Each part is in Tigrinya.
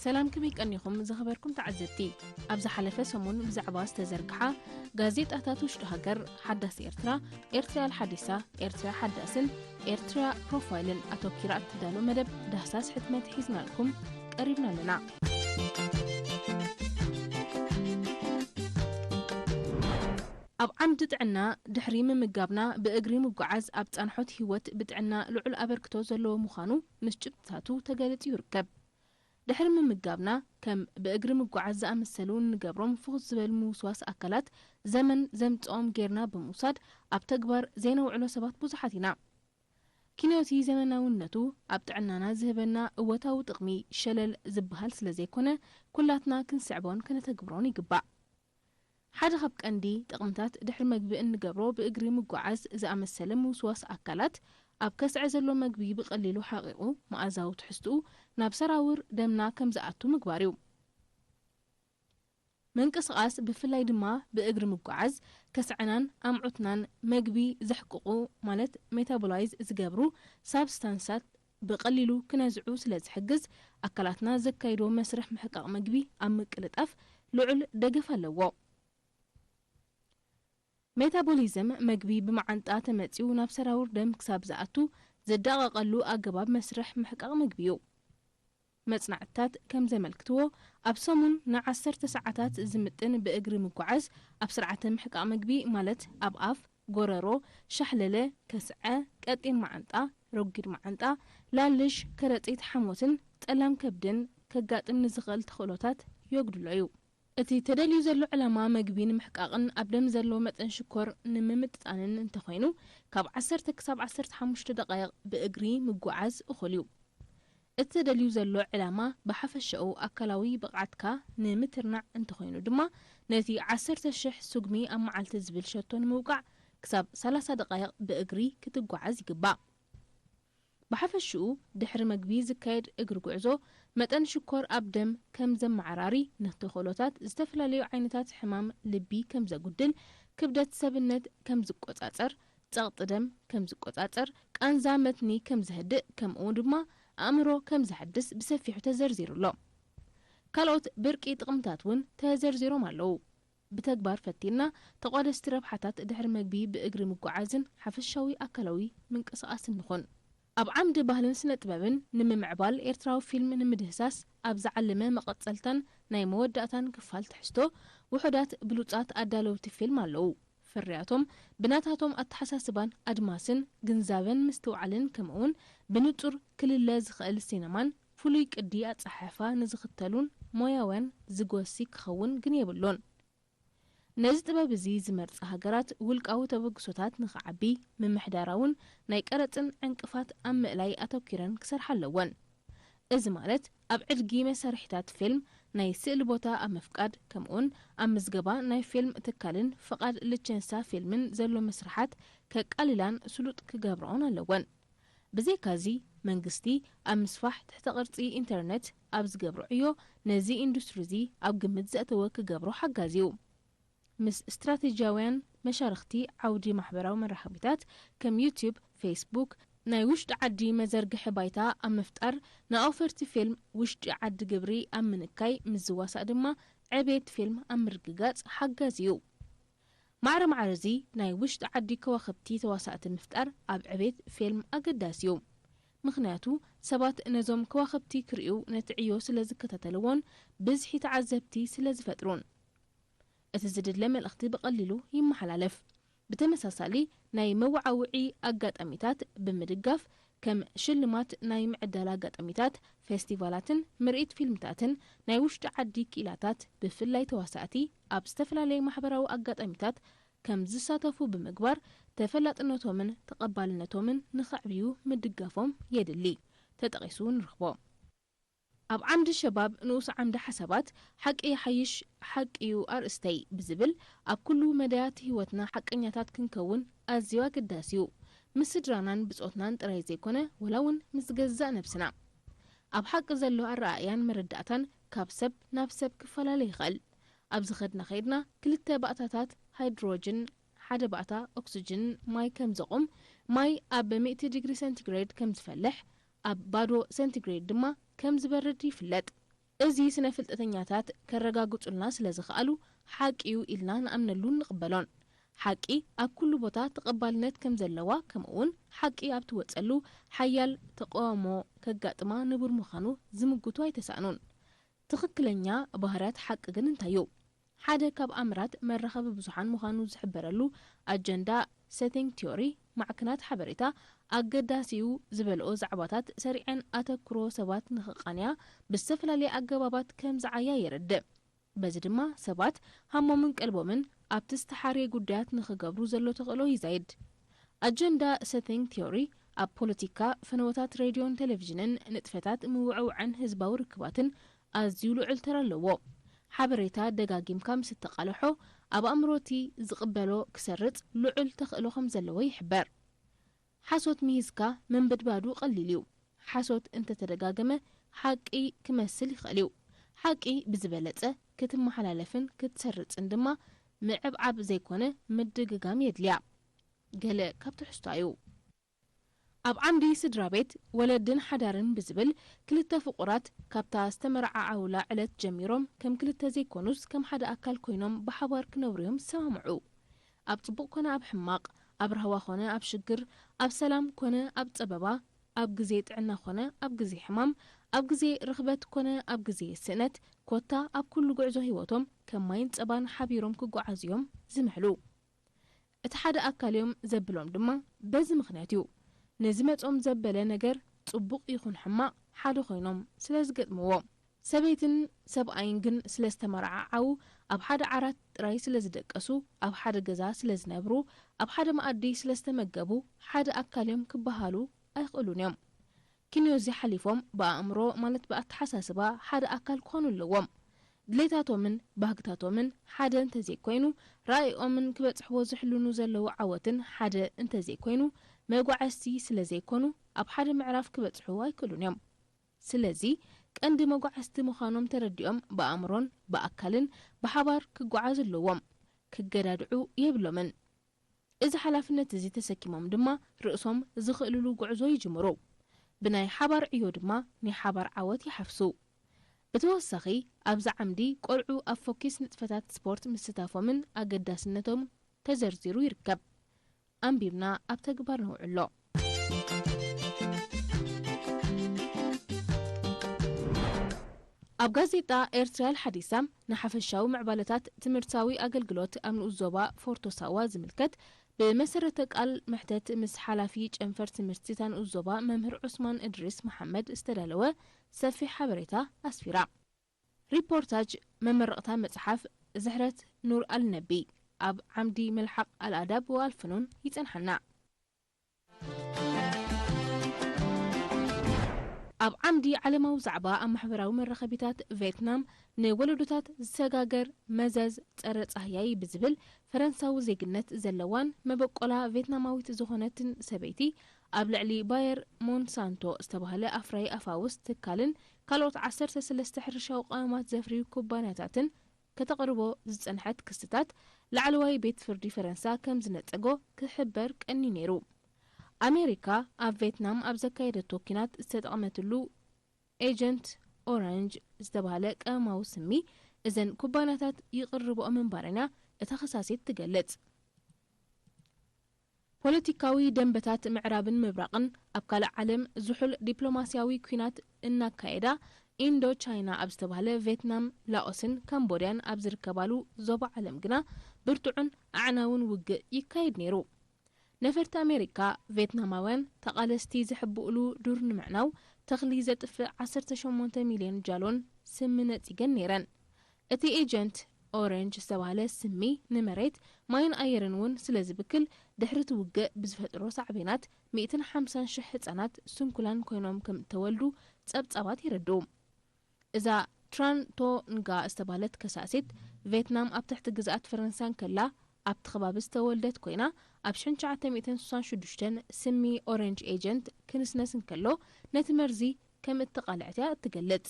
ሰላም፣ ከመይ ቀኒኹም ዝኸበርኩም ተዓዘብቲ? ኣብ ዝሓለፈ ሰሙን ብዛዕባ ዝተዘርግሓ ጋዜጣታት ውሽጢ ሃገር፣ ሓዳስ ኤርትራ፣ ኤርትራ ኣልሓዲሳ፣ ኤርትራ ሓዳስን ኤርትራ ፕሮፋይልን ኣተኪራ እትዳሎ መደብ ዳህሳስ ሕትመት ሒዝናልኩም ቀሪብና ኣለና። ኣብ ዓምዲ ጥዕና፣ ድሕሪ ምምጋብና ብእግሪ ምጉዓዝ ኣብ ጻንሖት ህይወት ብጥዕና ልዑል ኣበርክቶ ዘለዎ ምዃኑ ምስ ጭብጥታቱ ተገሊጹ ይርከብ። ድሕሪ ምምጋብና፣ ከም ብእግሪ ምጉዓዝ ዝኣመሰሉ እንገብሮም ፍኹስ ዝበሉ ምውስዋስ ኣካላት ዘመን ዘምጽኦም ጌርና ብምውሳድ ኣብ ተግባር ዘይነውዕሎ ሰባት ብዙሓት ኢና። ኪንዮቲ ዘመናውነቱ ኣብ ጥዕናና ዝህበና እወታዊ ጥቕሚ ሸለል ዝበሃል ስለ ዘይኮነ፣ ኩላትና ክንስዕቦን ከነተግብሮን ይግባእ። ሓደ ካብ ቀንዲ ጥቕምታት ድሕሪ መግቢ እንገብሮ ብእግሪ ምጉዓዝ ዝኣመሰለ ምውስዋስ ኣካላት፣ ኣብ ከስዐ ዘሎ መግቢ ብቐሊሉ ሓቒቑ፣ መኣዛዊ ትሕዝትኡ ናብ ሰራውር ደምና ከም ዝኣቱ ምግባር እዩ። ምንቅስቓስ፣ ብፍላይ ድማ ብእግሪ ምጉዓዝ፣ ከስዐናን ኣምዑትናን መግቢ ዘሕቅቑ፣ ማለት ሜታቦላይዝ ዝገብሩ ሳብስታንሳት ብቐሊሉ ክነዝዑ ስለ ዝሕግዝ፣ ኣካላትና ዘካይዶ መስርሕ ምሕቃቕ መግቢ ኣብ ምቅልጣፍ ልዑል ደገፍ ኣለዎ። ሜታቦሊዝም፣ መግቢ ብመዓንጣ ተመጺኡ ናብ ሰራውር ደም ክሳብ ዝኣቱ ዝዳቐቐሉ ኣገባብ መስርሕ ምሕቃቕ መግቢ እዩ። መጽናዕትታት ከም ዘመልክትዎ፣ ኣብ ሰሙን ንዓሰርተ ሰዓታት ዝምጥን ብእግሪ ምጉዓዝ፣ ኣብ ስርዓተ ምሕቃቕ መግቢ፣ ማለት ኣብ ኣፍ፣ ጎረሮ፣ ሻሕለለ፣ ከስዐ፣ ቀጢን መዓንጣ፣ ረጒድ መዓንጣ፣ ላልሽ፣ ከረጺት ሓሞትን ጠላም ከብድን ከጋጥም ንዝኽእል ተኽእሎታት የጉድሎ እዩ። እቲ ተደልዩ ዘሎ ዕላማ መግቢ ንምሕቃቕን ኣብ ደም ዘሎ መጠን ሽኮር ንምምጥጣንን እንተኾይኑ፣ ካብ ዓሰርተ ክሳብ ዓሰርተ ሓሙሽተ ደቓይቕ ብእግሪ ምጉዓዝ እኹል እዩ። እቲ ተደልዩ ዘሎ ዕላማ ብሓፈሻኡ ኣካላዊ ብቕዓትካ ንምትርናዕ እንተኾይኑ ድማ፣ ነቲ ዓሰርተ ሽሕ ስጉሚ ኣብ መዓልቲ ዝብል ሸቶ ንምውቃዕ ክሳብ ሰላሳ ደቓይቕ ብእግሪ ክትጓዓዝ ይግባእ። ብሓፈሽኡ፣ ድሕሪ መግቢ ዝካየድ እግሪ ጉዕዞ፣ መጠን ሽኮር ኣብ ደም ከም ዘመዓራሪ፣ ንተኽእሎታት ዝተፈላለዩ ዓይነታት ሕማም ልቢ ከም ዘጉድል፣ ክብደት ሰብነት ከም ዝቆጻጸር፣ ጸቕጢ ደም ከም ዝቆጻጸር፣ ቃንዛ መትኒ ከም ዘህድእ፣ ከምኡ ድማ ኣእምሮ ከም ዘሐድስ ብሰፊሑ ተዘርዚሩ ኣሎ። ካልኦት ብርቂ ጥቕምታት እውን ተዘርዚሮም ኣለዉ። ብተግባር ፈቲንና፣ ተቋደስቲ ረብሓታት ድሕሪ መግቢ ብእግሪ ምጉዓዝን ሓፈሻዊ ኣካላዊ ምንቅስቓስን ንኹን። ኣብ ዓምዲ ባህልን ስነ ጥበብን ንምምዕባል፣ ኤርትራዊ ፊልም ንምድህሳስ ኣብ ዝዓለመ መቐጸልታን ናይ መወዳእታን ክፋል ትሕዝቶ፣ ውሑዳት ብሉጻት ኣዳለውቲ ፊልም ኣለዉ። ፍርያቶም ብናታቶም ኣተሓሳስባን ኣድማስን ግንዛበን ምስትውዓልን፣ ከምኡውን ብንጹር ክልለ ዝኽእል ሲነማን ፍሉይ ቅዲ ኣጸሓሕፋ ንዝኽተሉን ሞያውያን ዝጎሲ ክኸውን ግን የብሉን። ነዚ ጥበብ እዚ ዝመርጻ ሃገራት፣ ውልቃዊ ተበግሶታት ንኽዓቢ፣ ምምሕዳራውን ናይ ቀረጽን ዕንቅፋት ኣብ ምእላይ ኣተኲረን ክሰርሓ ኣለወን። እዚ ማለት፣ ኣብ ዕድጊ መሳርሒታት ፊልም ናይ ስእሊ ቦታ ኣብ ምፍቃድ፣ ከምኡውን ኣብ ምዝገባ ናይ ፊልም ትካልን ፍቓድ ልቸንሳ ፊልምን ዘሎ መስርሓት ከቃልላን ስሉጥ ክገብርኦን ኣለወን። ብዘይካዚ፣ መንግስቲ ኣብ ምስፋሕ ትሕተ ቅርጺ ኢንተርነት ኣብ ዝገብሮ ዕዮ፣ ነዚ ኢንዱስትሪ እዚ ኣብ ግምት ዘእተወ ክገብሮ ሓጋዚ እዩ። ምስ ስትራቴጂያውያን መሻርኽቲ ዓውዲ ማሕበራዊ መራኸቢታት ከም ዩትዩብ፣ ፌስቡክ፣ ናይ ውሽጢ ዓዲ መዘርግሒ ባይታ ኣብ ምፍጣር፣ ንኣውፈርቲ ፊልም ውሽጢ ዓዲ ግብሪ ኣብ ምንካይ፣ ምስ ዝዋሳእ ድማ ዕቤት ፊልም ኣብ ምርግጋጽ ሓጋዚ እዩ። ማዕረ ማዕረ እዚ ናይ ውሽጢ ዓዲ ከዋኽብቲ ተዋሳእቲ ምፍጣር ኣብ ዕቤት ፊልም ኣገዳሲ እዩ። ምኽንያቱ፣ ሰባት ነዞም ከዋኽብቲ ክርእዩ ነቲ ዕዮ ስለ ዝከታተልዎን ብዝሒ ተዓዘብቲ ስለ ዝፈጥሩን፣ እቲ ዝድለ መልእኽቲ ብቐሊሉ ይመሓላለፍ። ብተመሳሳሊ፣ ናይ መወዓውዒ ኣጋጣሚታት ብምድጋፍ፣ ከም ሽልማት ናይ ምዕዳል ኣጋጣሚታት፣ ፌስቲቫላትን ምርኢት ፊልምታትን፣ ናይ ውሽጢ ዓዲ ክኢላታት፣ ብፍላይ ተዋሳእቲ፣ ኣብ ዝተፈላለየ ማሕበራዊ ኣጋጣሚታት ከም ዝሳተፉ ብምግባር፣ ተፈላጥነቶምን ተቐባልነቶምን ንኸዕብዩ ምድጋፎም የድሊ። ተጠቒሱ ንረኽቦ። ኣብ ዓምዲ ሸባብ፣ ንኡስ ዓምዲ ሓሳባት፣ ሓቂ ይሓይሽ፣ ሓቂ እዩ ኣርእስተይ ብዝብል፣ ኣብ ኩሉ መዳያት ህይወትና ሓቀኛታት ክንከውን ኣዝዩ ኣገዳሲ እዩ። ምስ ስድራናን ብጾትናን ጥራይ ዘይኮነ፣ ወላ እውን ምስ ገዛእ ነብስና። ኣብ ሓቂ ዘሎ ኣረኣእያን መረዳእታን ካብ ሰብ ናብ ሰብ ክፈላለ ይኽእል። ኣብ ዝኸድና ከይድና፣ ክልተ ባእታታት ሃይድሮጅን፣ ሓደ ባእታ ኦክስጅን ማይ ከም ዘቑም፣ ማይ ኣብ ሚእቲ ዲግሪ ሴንቲግሬድ ከም ዝፈልሕ፣ ኣብ ባዶ ሴንቲግሬድ ድማ ከም ዝበርድ ይፍለጥ። እዚ ስነ ፍልጠተኛታት ከረጋግጹልና ስለ ዝኸኣሉ ሓቂ እዩ ኢልና ንኣምነሉን ንቕበሎን። ሓቂ ኣብ ኩሉ ቦታ ተቐባልነት ከም ዘለዋ፣ ከምኡውን ሓቂ ኣብ ትወጸሉ ሓያል ተቃውሞ ከጋጥማ ንቡር ምዃኑ ዝምጉቱ ኣይተሳእኑን። ትኽክለኛ ባህርያት ሓቂ ግን እንታይ እዩ? ሓደ ካብ ኣምራት መራኸቢ ብዙሓን ምዃኑ ዝሕበረሉ ኣጀንዳ ሴቲንግ ቲዮሪ፣ ማዕከናት ሓበሬታ ኣገዳሲ እዩ ዝበልኦ ዛዕባታት ሰሪዐን ኣተኩሮ ሰባት ንኽቓንያ ብዝተፈላለየ ኣገባባት ከም ዝዓያ የረድእ። በዚ ድማ ሰባት ሃሞምን ቀልቦምን ኣብቲ ዝተሓርየ ጉዳያት ንኽገብሩ ዘሎ ተኽእሎ ይዛይድ። ኣጀንዳ ሴቲንግ ቲዮሪ ኣብ ፖለቲካ፣ ፈነወታት ሬድዮን ቴሌቪዥንን፣ ንጥፈታት ምውዕዋዕን ህዝባዊ ርክባትን ኣዝዩ ልዑል ተራ ኣለዎ። ሓበሬታ ደጋጊምካ ምስ እተቓልሖ፣ ኣብ ኣእምሮ እቲ ዝቕበሎ ክሰርጽ ልዑል ተኽእሎ ከም ዘለዎ ይሕበር። ሓሶት ምሂዝካ ምንብድባዱ ቀሊል እዩ። ሓሶት እንተተደጋገመ ሓቂ ክመስል ይኽእል እዩ። ሓቂ ብዝበለጸ ክትመሓላለፍን ክትሰርጽን ድማ ምዕብዓብ ዘይኮነ ምድግጋም የድልያ። ገለ ካብ ትሕዝቶ እዩ። ኣብ ዓምዲ ስድራ ቤት፣ ወለድን ሓዳርን ብዝብል ክልተ ፍቑራት ካብታ ዝተመርዓዓውላ ዕለት ጀሚሮም ከም ክልተ ዘይኮኑስ ከም ሓደ ኣካል ኮይኖም ብሓባር ክነብሩ እዮም ዝሰማምዑ። ኣብ ጽቡቕ ኮነ ኣብ ሕማቕ፣ ኣብ ራህዋ ኮነ ኣብ ሽግር፣ ኣብ ሰላም ኮነ ኣብ ጸበባ፣ ኣብ ግዜ ጥዕና ኮነ ኣብ ግዜ ሕማም፣ ኣብ ግዜ ርኽበት ኮነ ኣብ ግዜ ስእነት፣ ኮታ ኣብ ኩሉ ጉዕዞ ህይወቶም ከም ማይን ጸባን ሓቢሮም ክጓዓዙ እዮም ዝምሕሉ። እቲ ሓደ ኣካል እዮም ዘብሎም ድማ በዚ ምኽንያት እዩ። ንዝመጾም ዘበለ ነገር ጽቡቕ ይኹን ሕማቕ ሓደ ኮይኖም ስለ ዝገጥምዎ። ሰበይትን ሰብኣይን ግን ስለ ዝተመርዓዓዉ፣ ኣብ ሓደ ዓራት ጥራይ ስለ ዝደቀሱ፣ ኣብ ሓደ ገዛ ስለ ዝነብሩ፣ ኣብ ሓደ መኣዲ ስለ ዝተመገቡ ሓደ ኣካል እዮም ክበሃሉ ኣይኽእሉን እዮም። ክንዮዚ ሓሊፎም ብኣእምሮ ማለት ብኣተሓሳስባ ሓደ ኣካል ክኾኑ ኣለዎም። ድሌታቶምን ባህግታቶምን ሓደ እንተዘይኮይኑ፣ ራእይኦምን ክበጽሕዎ ዝሕልኑ ዘለዉ ዓወትን ሓደ እንተዘይኮይኑ፣ መጓዓዝቲ ስለ ዘይኮኑ ኣብ ሓደ ምዕራፍ ክበጽሑ ኣይክእሉን እዮም። ስለዚ ቀንዲ መጓዓዝቲ ምዃኖም ተረዲኦም ብኣእምሮን ብኣካልን ብሓባር ክጓዓዙ ኣለዎም። ክገዳድዑ የብሎምን። እዚ ሓላፍነት እዚ ተሰኪሞም ድማ ርእሶም ዝኽእልሉ ጉዕዞ ይጅምሩ። ብናይ ሓባር ዕዮ ድማ ናይ ሓባር ዓወት ይሓፍሱ። ብተወሳኺ ኣብዚ ዓምዲ ቆልዑ ኣብ ፎኪስ ንጥፈታት ስፖርት ምስታፎምን ኣገዳስነቶም ተዘርዚሩ ይርከብ። ኣንቢብና ኣብ ተግባር ነውዕሎ። ኣብ ጋዜጣ ኤርትራ ሓዲሳ ንሓፈሻዊ ምዕባለታት ትምህርታዊ ኣገልግሎት ኣብ ንኡስ ዞባ ፎርቶ ሳዋ ዝምልከት ብመሰረተ ቃል መሕተት ምስ ሓላፊ ጨንፈር ትምህርቲ እታ ንኡስ ዞባ መምህር ዑስማን እድሪስ መሓመድ ዝተዳለወ ሰፊሕ ሓበሬታ ኣስፊራ። ሪፖርታጅ መመረቕታ መጽሓፍ ዝሕረት ኑር ኣልነቢ ኣብ ዓምዲ መልሓቕ ኣልኣዳብ ወኣልፍኑን ይጸንሓና። ኣብ ዓምዲ ዓለማዊ ዛዕባ ኣብ ማሕበራዊ መራኸቢታት ቬትናም ንወለዶታት ዝሰጋገር መዘዝ ጸረ ጻህያይ ብዝብል ፈረንሳዊ ዜግነት ዘለዋን መበቆላ ቬትናማዊት ዝኾነትን ሰበይቲ ኣብ ልዕሊ ባየር ሞንሳንቶ ዝተባህለ ኣፍራዪ ኣፋውስ ትካልን ካልኦት ዓሰርተ ሰለስተ ሕርሻዊ ቀመማት ዘፍርዩ ኩባንያታትን ከተቕርቦ ዝጸንሐት ክስታት ላዕለዋይ ቤት ፍርዲ ፈረንሳ ከም ዝነጸጎ ክሕበር ቀንዩ ነይሩ። ኣሜሪካ ኣብ ቬትናም ኣብ ዘካየደቶ ኲናት ዝተጠቕመትሉ ኤጀንት ኦረንጅ ዝተባህለ ቀመማዊ ስሚ እዘን ኩባንያታት ይቕርብኦ ምንባረን እያ እታ ከሳሲት ትገልጽ። ፖለቲካዊ ደንበታት ምዕራብን ምብራቕን ኣብ ካልእ ዓለም ዝሑል ዲፕሎማስያዊ ኲናት እናካየዳ፣ ኢንዶ ቻይና ኣብ ዝተባህለ ቬትናም፣ ላኦስን ካምቦድያን ኣብ ዝርከባሉ ዞባ ዓለም ግና ብርቱዕን ኣዕናውን ውግእ ይካየድ ነይሩ። ነፈርቲ ኣሜሪካ፣ ቬትናማውያን ተቓለስቲ ዝሕብኡሉ ዱር ንምዕናው ተኽሊ ዘጥፍእ ዓሰርተ ሸሞንተ ሚልዮን ጃሎን ስሚ ነጺገን ነይረን። እቲ ኤጀንት ኦረንጅ ዝተባህለ ስሚ ንመሬት፣ ማይን ኣየርን እውን ስለ ዝብክል፣ ድሕሪ እቲ ውግእ ብዝፈጥሮ ሳዕቤናት ሚእትን ሓምሳን ሽሕ ህጻናት ስንኩላን ኮይኖም ከም እተወልዱ ጸብጻባት የረድኡ። እዛ ትራንቶንጋ ዝተባህለት ከሳሲት፣ ቬትናም ኣብ ትሕቲ ግዝኣት ፈረንሳ እንከላ ኣብቲ ከባቢ ዝተወልደት ኮይና፣ ኣብ ሽሕን ትሽዓተ ሚእትን ስሳን ሽዱሽተን ስሚ ኦረንጅ ኤጀንት ክንስነስ እንከሎ ነቲ መርዚ ከም እተቓልዐት እያ እትገልጽ።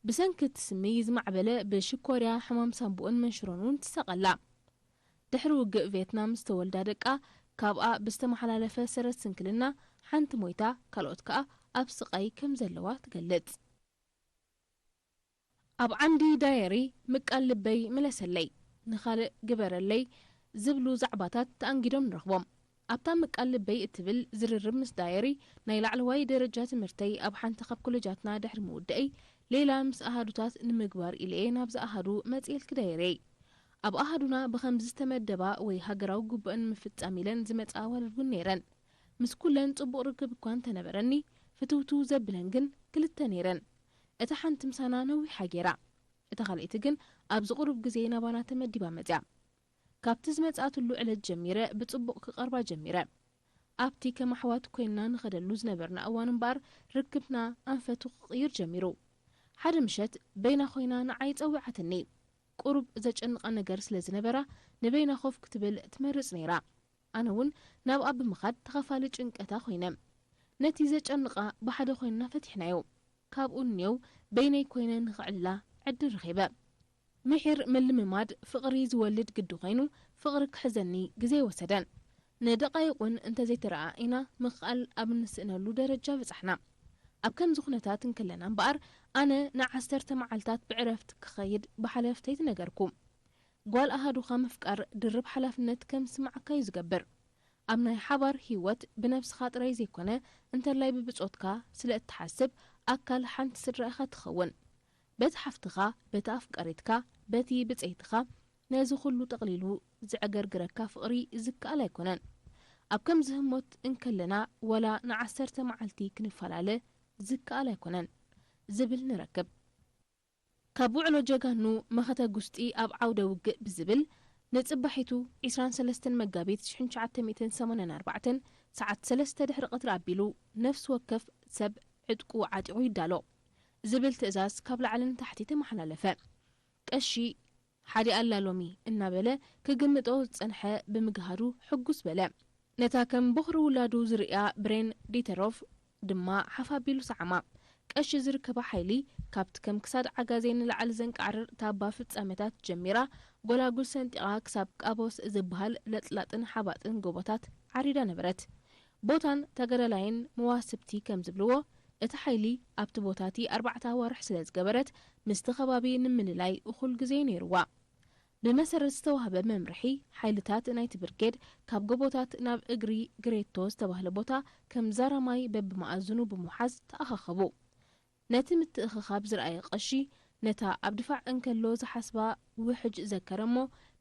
ብሰንኪ እቲ ስሚ ዝማዕበለ ብሽኮርያ ሕማም ሳንቡእን መንሽሮን እውን ትሳቐ ኣላ። ድሕሪ ውግእ ቬትናም ዝተወልዳ ደቃ ካብኣ ብዝተመሓላለፈ ሰረት ስንክልና ሓንቲ ሞይታ፣ ካልኦት ከኣ ኣብ ስቓይ ከም ዘለዋ ትገልጽ። ኣብ ዓንዲ ዳየሪ ምቃል ልበይ ምለሰለይ፣ ንኻልእ ግበረለይ ዝብሉ ዛዕባታት ተኣንጊዶም ንረኽቦም። ኣብታ ምቃል ልበይ እትብል ዝርርብ ምስ ዳየሪ ናይ ላዕለዋይ ደረጃ ትምህርተይ ኣብ ሓንቲ ካብ ኮለጃትና ድሕሪ ምውድአይ፣ ሌላ ምስ ኣሃዱታት ንምግባር ኢለ'የ ናብዚ ኣሃዱ መጽኤልኪ ዳየሪየይ። ኣብ ኣሃዱና ብኸምዚ ዝተመደባ ወይ ሃገራዊ ግቡኣን ንምፍጻም ኢለን ዝመጽኣ ኣዋልድ እውን ነይረን። ምስ ኩለን ጽቡቕ ርክብ እኳ እንተነበረኒ፣ ፍትውትው ዘብለን ግን ክልተ ነይረን። እታ ሓንቲ ምሳና ነዊሓ ገይራ። እታ ካልኣይቲ ግን ኣብዚ ቁሩብ ግዜ ናባና ተመዲባ መጺኣ። ካብቲ ዝመጽኣትሉ ዕለት ጀሚረ ብጽቡቕ ክቐርባ ጀሚረ። ኣብቲ ከም ኣሕዋት ኮይንና ንኸደሉ ዝነበርና እዋን እምበኣር ርክብና ኣንፈቱ ክቕይር ጀሚሩ። ሓደ ምሸት በይና ኮይና ንዓይ ጸዊዓትኒ። ቁሩብ ዘጨንቓ ነገር ስለ ዝነበራ ንበይና ኮፍ ክትብል ትመርጽ ነይራ። ኣነ እውን ናብኣ ብምኻድ ተኻፋሊ ጭንቀታ ኮይነ። ነቲ ዘጨንቓ ብሓደ ኮይንና ፈቲሕናዮ። ካብኡ እኒው በይነይ ኮይነ ንኽዕልላ ዕድል ረኺበ። ምሒር ምልምማድ ፍቕሪ ዝወልድ ግዲ ኮይኑ፣ ፍቕሪ ክሕዘኒ ግዜ ኣይወሰደን። ንደቓይቕ እውን እንተዘይተረኣኢና ምኽኣል ኣብ እንስእነሉ ደረጃ በጻሕና። ኣብ ከምዚ ኩነታት እንከለና እምበኣር፣ ኣነ ንዓሰርተ መዓልታት ብዕረፍቲ ክኸይድ ብሓለፍተይ ዝነገርኩ። ጓል ኣሃዱኻ ምፍቃር ድርብ ሓላፍነት ከም ዝስምዓካ እዩ ዝገብር። ኣብ ናይ ሓባር ህይወት ብነብስኻ ጥራይ ዘይኮነ፣ እንተላይ ብብጾትካ ስለ እትሓስብ፣ ኣካል ሓንቲ ስድራ ኢኻ ትኸውን። በቲ ሓፍትኻ፣ በቲ ኣፍቃሪትካ፣ በቲ ብጸይትኻ፣ ነዚ ኩሉ ጠቕሊሉ ዘዕገርግረካ ፍቕሪ ዝከኣል ኣይኮነን። ኣብ ከምዚ ህሞት እንከለና፣ ወላ ንዓሰርተ መዓልቲ ክንፈላለ ዝከኣል ኣይኮነን ዝብል ንረክብ። ካብ ውዕሎ ጀጋኑ መኸተ ጉስጢ ኣብ ዓውደ ውግእ ብዝብል ንጽባሒቱ ዕስራን ሰለስተን መጋቢት ሽሕን ትሽዓተ ሚእትን ሰማንያን ኣርባዕተን ሰዓት ሰለስተ ድሕሪ ቀትሪ ኣቢሉ ነፍሲ ወከፍ ሰብ ዕጥቁ ዓጢቑ ይዳሎ ዝብል ትእዛዝ ካብ ላዕሊ ንታሕቲ ተመሓላለፈ። ቀሺ ሓዲ ኣላ ሎሚ እናበለ ክግምጦ ዝጸንሐ ብምግሃዱ ሕጉስ በለ። ነታ ከም ቦኽሪ ውላዱ ዝርእያ ብሬን ዲተሮፍ ድማ ሓፍ ኣቢሉ ሰዓማ። ቀሺ ዝርከባ ሓይሊ ካብቲ ከም ክሳድ ዓጋዜ ንላዕሊ ዘንቃዕርር ታባ ፍጻመታት ጀሚራ፣ ጎላጉል ሰንጢቓ ክሳብ ቃቦስ ዝበሃል ለጥላጥን ሓባጥን ጎቦታት ዓሪዳ ነበረት። ቦታን ተጋዳላይን መዋስብቲ ከም ዝብልዎ፣ እቲ ሓይሊ ኣብቲ ቦታ እቲ ኣርባዕተ ኣዋርሕ ስለ ዝገበረት፣ ምስቲ ከባቢ ንምልላይ እኹል ግዜ ነይርዋ። ብመሰረት ዝተዋህበ መምርሒ፣ ሓይልታት ናይቲ ብርጌድ ካብ ጎቦታት ናብ እግሪ ግሬቶ ዝተባህለ ቦታ ከም ዛራ ማይ በብመኣዝኑ ብምውሓዝ ተኣኻኸቡ። ነቲ ምትእኽኻብ ዝረኣየ ቀሺ፣ ነታ ኣብ ድፋዕ እንከሎ ዝሓስባ ውሕጅ ዘከረ እሞ፣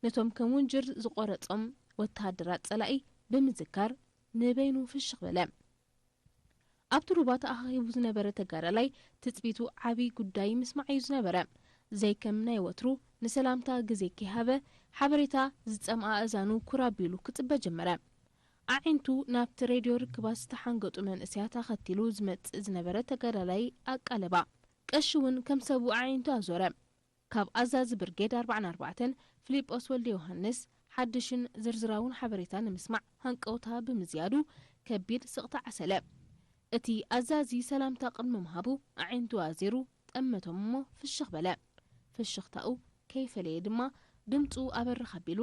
ነቶም ከም ውንጅር ዝቖረጾም ወተሃደራት ጸላኢ ብምዝካር፣ ንበይኑ ፍሽኽ በለ። ኣብቲ ሩባ ተኣኻኺቡ ዝነበረ ተጋዳላይ ትጽቢቱ ዓቢ ጉዳይ ምስማዕ እዩ ዝነበረ። ዘይከም ናይ ወትሩ ንሰላምታ ግዜ ከይሃበ፣ ሓበሬታ ዝጸምኣ ኣእዛኑ ኩር ኣቢሉ ክጽበ ጀመረ። ኣዒንቱ ናብቲ ሬድዮ ርክባት ዝተሓንገጡ መንእሰያት ኣኸቲሉ ዝመጽእ ዝነበረ ተጋዳላይ ኣቃለባ። ቀሺ እውን ከም ሰቡ ኣዒንቱ ኣዞረ። ካብ ኣዛዚ ብርጌድ ኣርባዓን ኣርባዕተን ፊሊጶስ ወልደ ዮሃንስ ሓድሽን ዝርዝራውን ሓበሬታ ንምስማዕ ሃንቀውታ ብምዝያዱ ከቢድ ስቕታ ዓሰለ። እቲ ኣዛዚ ሰላምታ ቅድሚ ምሃቡ ኣዒንቱ ኣዚሩ ጠመቶም እሞ ፍሽኽ በለ። ፍሽኽታኡ ከይፈለየ ድማ ድምጹ ኣበርኽ ኣቢሉ፣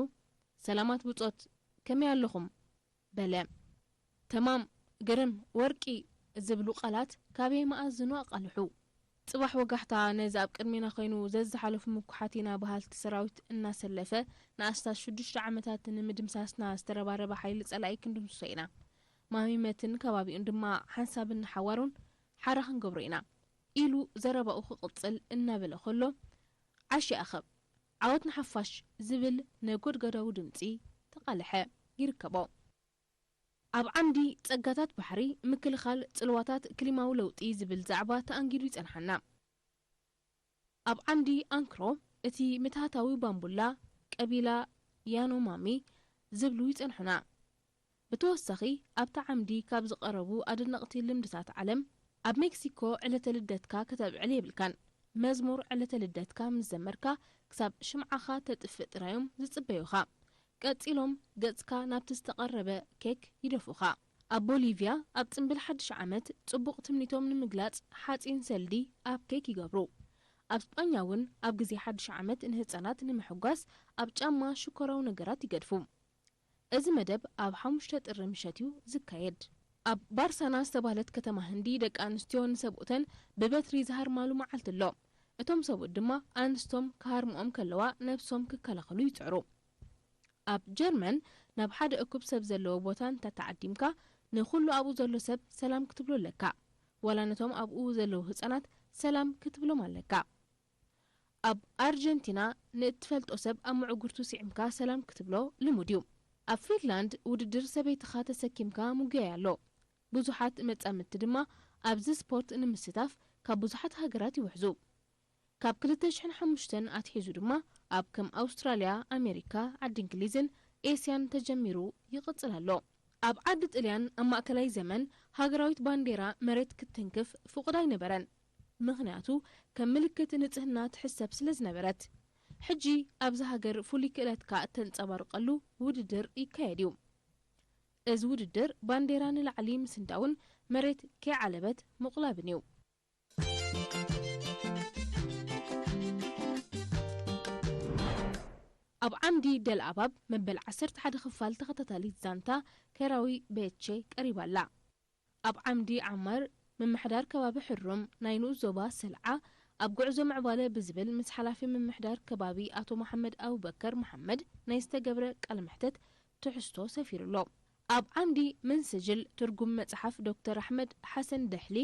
"ሰላማት ብጾት፣ ከመይ ኣለኹም?" በለ። "ተማም፣ ግርም፣ ወርቂ" ዝብሉ ቃላት ካበይ መኣዝኑ ኣቓልሑ። ጽባሕ ወጋሕታ ነዚ ኣብ ቅድሜና ኾይኑ ዘዝሓለፉ ምኩሓት ኢና በሃልቲ ሰራዊት እናሰለፈ ንኣስታት ሽዱሽተ ዓመታት ንምድምሳስና ዝተረባረበ ሓይሊ ጸላኢ ክንድምስሶ ኢና። ማሚመትን ከባቢኡን ድማ ሓንሳብን ንሓዋሩን ሓራ ክንገብሮ ኢና ኢሉ ዘረባኡ ክቕጽል እናበለ ኾሎ፣ ዓሽ ይኣኸብ፣ ዓወት ንሓፋሽ ዝብል ነጎድጓዳዊ ድምጺ ተቓልሐ ይርከቦ። ኣብ ዓንዲ ጸጋታት ባሕሪ ምክልኻል ጽልዋታት ክሊማዊ ለውጢ ዝብል ዛዕባ ተኣንጊዱ ይጸንሓና። ኣብ ዓንዲ ኣንክሮ እቲ ምትሃታዊ ባምቡላ ቀቢላ ያኖማሚ ዝብሉ ይጸንሑና። ብተወሳኺ ኣብቲ ዓምዲ ካብ ዝቐረቡ ኣደነቕቲ ልምድታት ዓለም፣ ኣብ ሜክሲኮ ዕለተ ልደትካ ከተብዕል የብልካን። መዝሙር ዕለተ ልደትካ ምስ ዘመርካ ክሳብ ሽምዓኻ ተጥፍእ ጥራዮም ዝጽበዩኻ። ቀጺሎም ገጽካ ናብቲ ዝተቐረበ ኬክ ይደፉኻ። ኣብ ቦሊቭያ ኣብ ጽምብል ሓድሽ ዓመት ጽቡቕ ትምኒቶም ንምግላጽ ሓጺን ሰልዲ ኣብ ኬክ ይገብሩ። ኣብ ስጳኛ እውን ኣብ ግዜ ሓድሽ ዓመት ንህጻናት ንምሕጓስ ኣብ ጫማ ሽኮራዊ ነገራት ይገድፉ። እዚ መደብ ኣብ ሓሙሽተ ጥሪ ምሸት እዩ ዝካየድ። ኣብ ባርሳና ዝተባህለት ከተማ ህንዲ ደቂ ኣንስትዮ ንሰብኡተን ብበትሪ ዝሃርማሉ መዓልቲ ኣሎ። እቶም ሰብኡት ድማ ኣንስቶም ክሃርምኦም ከለዋ ነብሶም ክከላኸሉ ይጽዕሩ። ኣብ ጀርመን ናብ ሓደ እኩብ ሰብ ዘለዎ ቦታ እንተተዓዲምካ ንኹሉ ኣብኡ ዘሎ ሰብ ሰላም ክትብሎ ኣለካ። ዋላ ነቶም ኣብኡ ዘለዉ ህጻናት ሰላም ክትብሎም ኣለካ። ኣብ ኣርጀንቲና ንእትፈልጦ ሰብ ኣብ ምዕጉርቱ ስዒምካ ሰላም ክትብሎ ልሙድ እዩ። ኣብ ፊንላንድ ውድድር ሰበይትኻ ተሰኪምካ ምጉያይ ኣሎ። ብዙሓት መጻምድቲ ድማ ኣብዚ ስፖርት ንምስታፍ ካብ ብዙሓት ሃገራት ይውሕዙ። ካብ ክልተ ሽሕን ሓሙሽተን ኣትሒዙ ድማ ኣብ ከም ኣውስትራልያ፣ ኣሜሪካ፣ ዓዲ እንግሊዝን ኤስያን ተጀሚሩ ይቕጽል ኣሎ። ኣብ ዓዲ ጥልያን ኣብ ማእከላይ ዘመን ሃገራዊት ባንዴራ መሬት ክትትንክፍ ፍቑድ ኣይነበረን። ምኽንያቱ ከም ምልክት ንጽህና ትሕሰብ ስለ ዝነበረት። ሕጂ ኣብዚ ሃገር ፍሉይ ክእለትካ እተንጸባርቀሉ ውድድር ይካየድ እዩ። እዚ ውድድር ባንዴራ ንላዕሊ ምስንዳውን መሬት ከይዓለበት ምቑላብን እዩ። ኣብ ዓምዲ ደልኣባብ መበል ዓሰርተ ሓደ ክፋል ተኸታታሊት ዛንታ ከራዊ ቤቼ ቀሪባ ኣላ። ኣብ ዓምዲ ዓማር ምምሕዳር ከባቢ ሕሩም ናይ ንኡስ ዞባ ሰልዓ ኣብ ጉዕዞ ምዕባለ ብዝብል ምስ ሓላፊ ምምሕዳር ከባቢ ኣቶ መሓመድ ኣቡበከር መሓመድ ናይ ዝተገብረ ቃለ መሕተት ትሕዝቶ ሰፊሩ ኣሎ። ኣብ ዓምዲ መንሰጅል ትርጉም መጽሓፍ ዶክተር ኣሕመድ ሓሰን ደሕሊ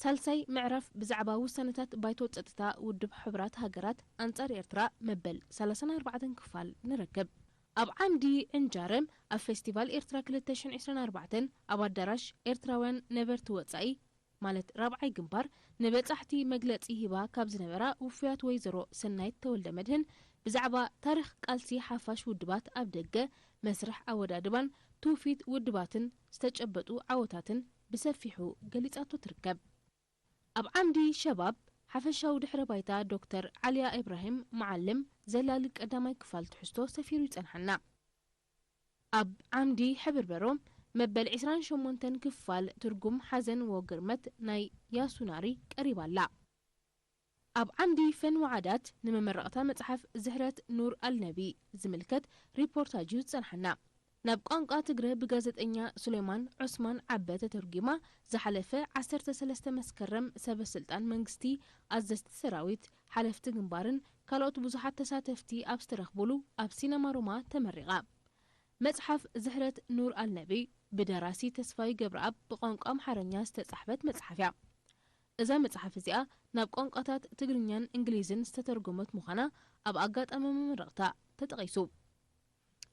ሳልሳይ ምዕራፍ ብዛዕባ ውሳነታት ባይቶ ጸጥታ ውድብ ሕቡራት ሃገራት ኣንጻር ኤርትራ መበል ሰላሳን ኣርባዕተን ክፋል ንረክብ። ኣብ ዓምዲ ዕንጃረም ኣብ ፌስቲቫል ኤርትራ ክልተ ሽሕን ዕስራን ኣርባዕተን ኣብ ኣዳራሽ ኤርትራውያን ነበርቲ ወጻኢ ማለት ራብዓይ ግንባር ንበጻሕቲ መግለጺ ሂባ ካብ ዝነበራ ውፉያት ወይዘሮ ሰናይት ተወልደ መድህን ብዛዕባ ታሪኽ ቃልሲ ሓፋሽ ውድባት ኣብ ደገ፣ መስርሕ ኣወዳድባን ትውፊት ውድባትን ዝተጨበጡ ዓወታትን ብሰፊሑ ገሊጻቶ ትርከብ። ኣብ ዓምዲ ሸባብ ሓፈሻዊ ድሕረ ባይታ ዶክተር ዓሊያ ኢብራሂም መዓልም ዘላሊ ቀዳማይ ክፋል ትሕዝቶ ሰፊሩ ይጸንሓና። ኣብ ዓምዲ ሕብርበሮ መበል ዕስራን ሸሞንተን ክፋል ትርጉም ሓዘን ወግርመት ናይ ያሱናሪ ቀሪባ ኣላ። ኣብ ዓምዲ ፈን ወዓዳት ንመመረቕታ መጽሓፍ ዝሕረት ኑር ኣልነቢ ዝምልከት ሪፖርታጅ እዩ ዝጸንሓና። ናብ ቋንቋ ትግረ ብጋዜጠኛ ሱሌማን ዑስማን ዓበ ተተርጒማ ዝሓለፈ ዓሰርተ ሰለስተ መስከረም ሰበ ስልጣን መንግስቲ፣ ኣዘዝቲ ሰራዊት፣ ሓለፍቲ ግንባርን ካልኦት ብዙሓት ተሳተፍቲ ኣብ ዝተረኽቡሉ ኣብ ሲነማ ሮማ ተመሪቓ። መጽሓፍ ዝሕረት ኑር ኣልነቢ ብደራሲ ተስፋዊ ገብረኣብ ብቋንቋ ኣምሓርኛ ዝተጻሕፈት መጽሓፍ እያ። እዛ መጽሓፍ እዚኣ ናብ ቋንቋታት ትግርኛን እንግሊዝን ዝተተርጎመት ምዃና ኣብ ኣጋጣሚ መመረቕታ ተጠቒሱ።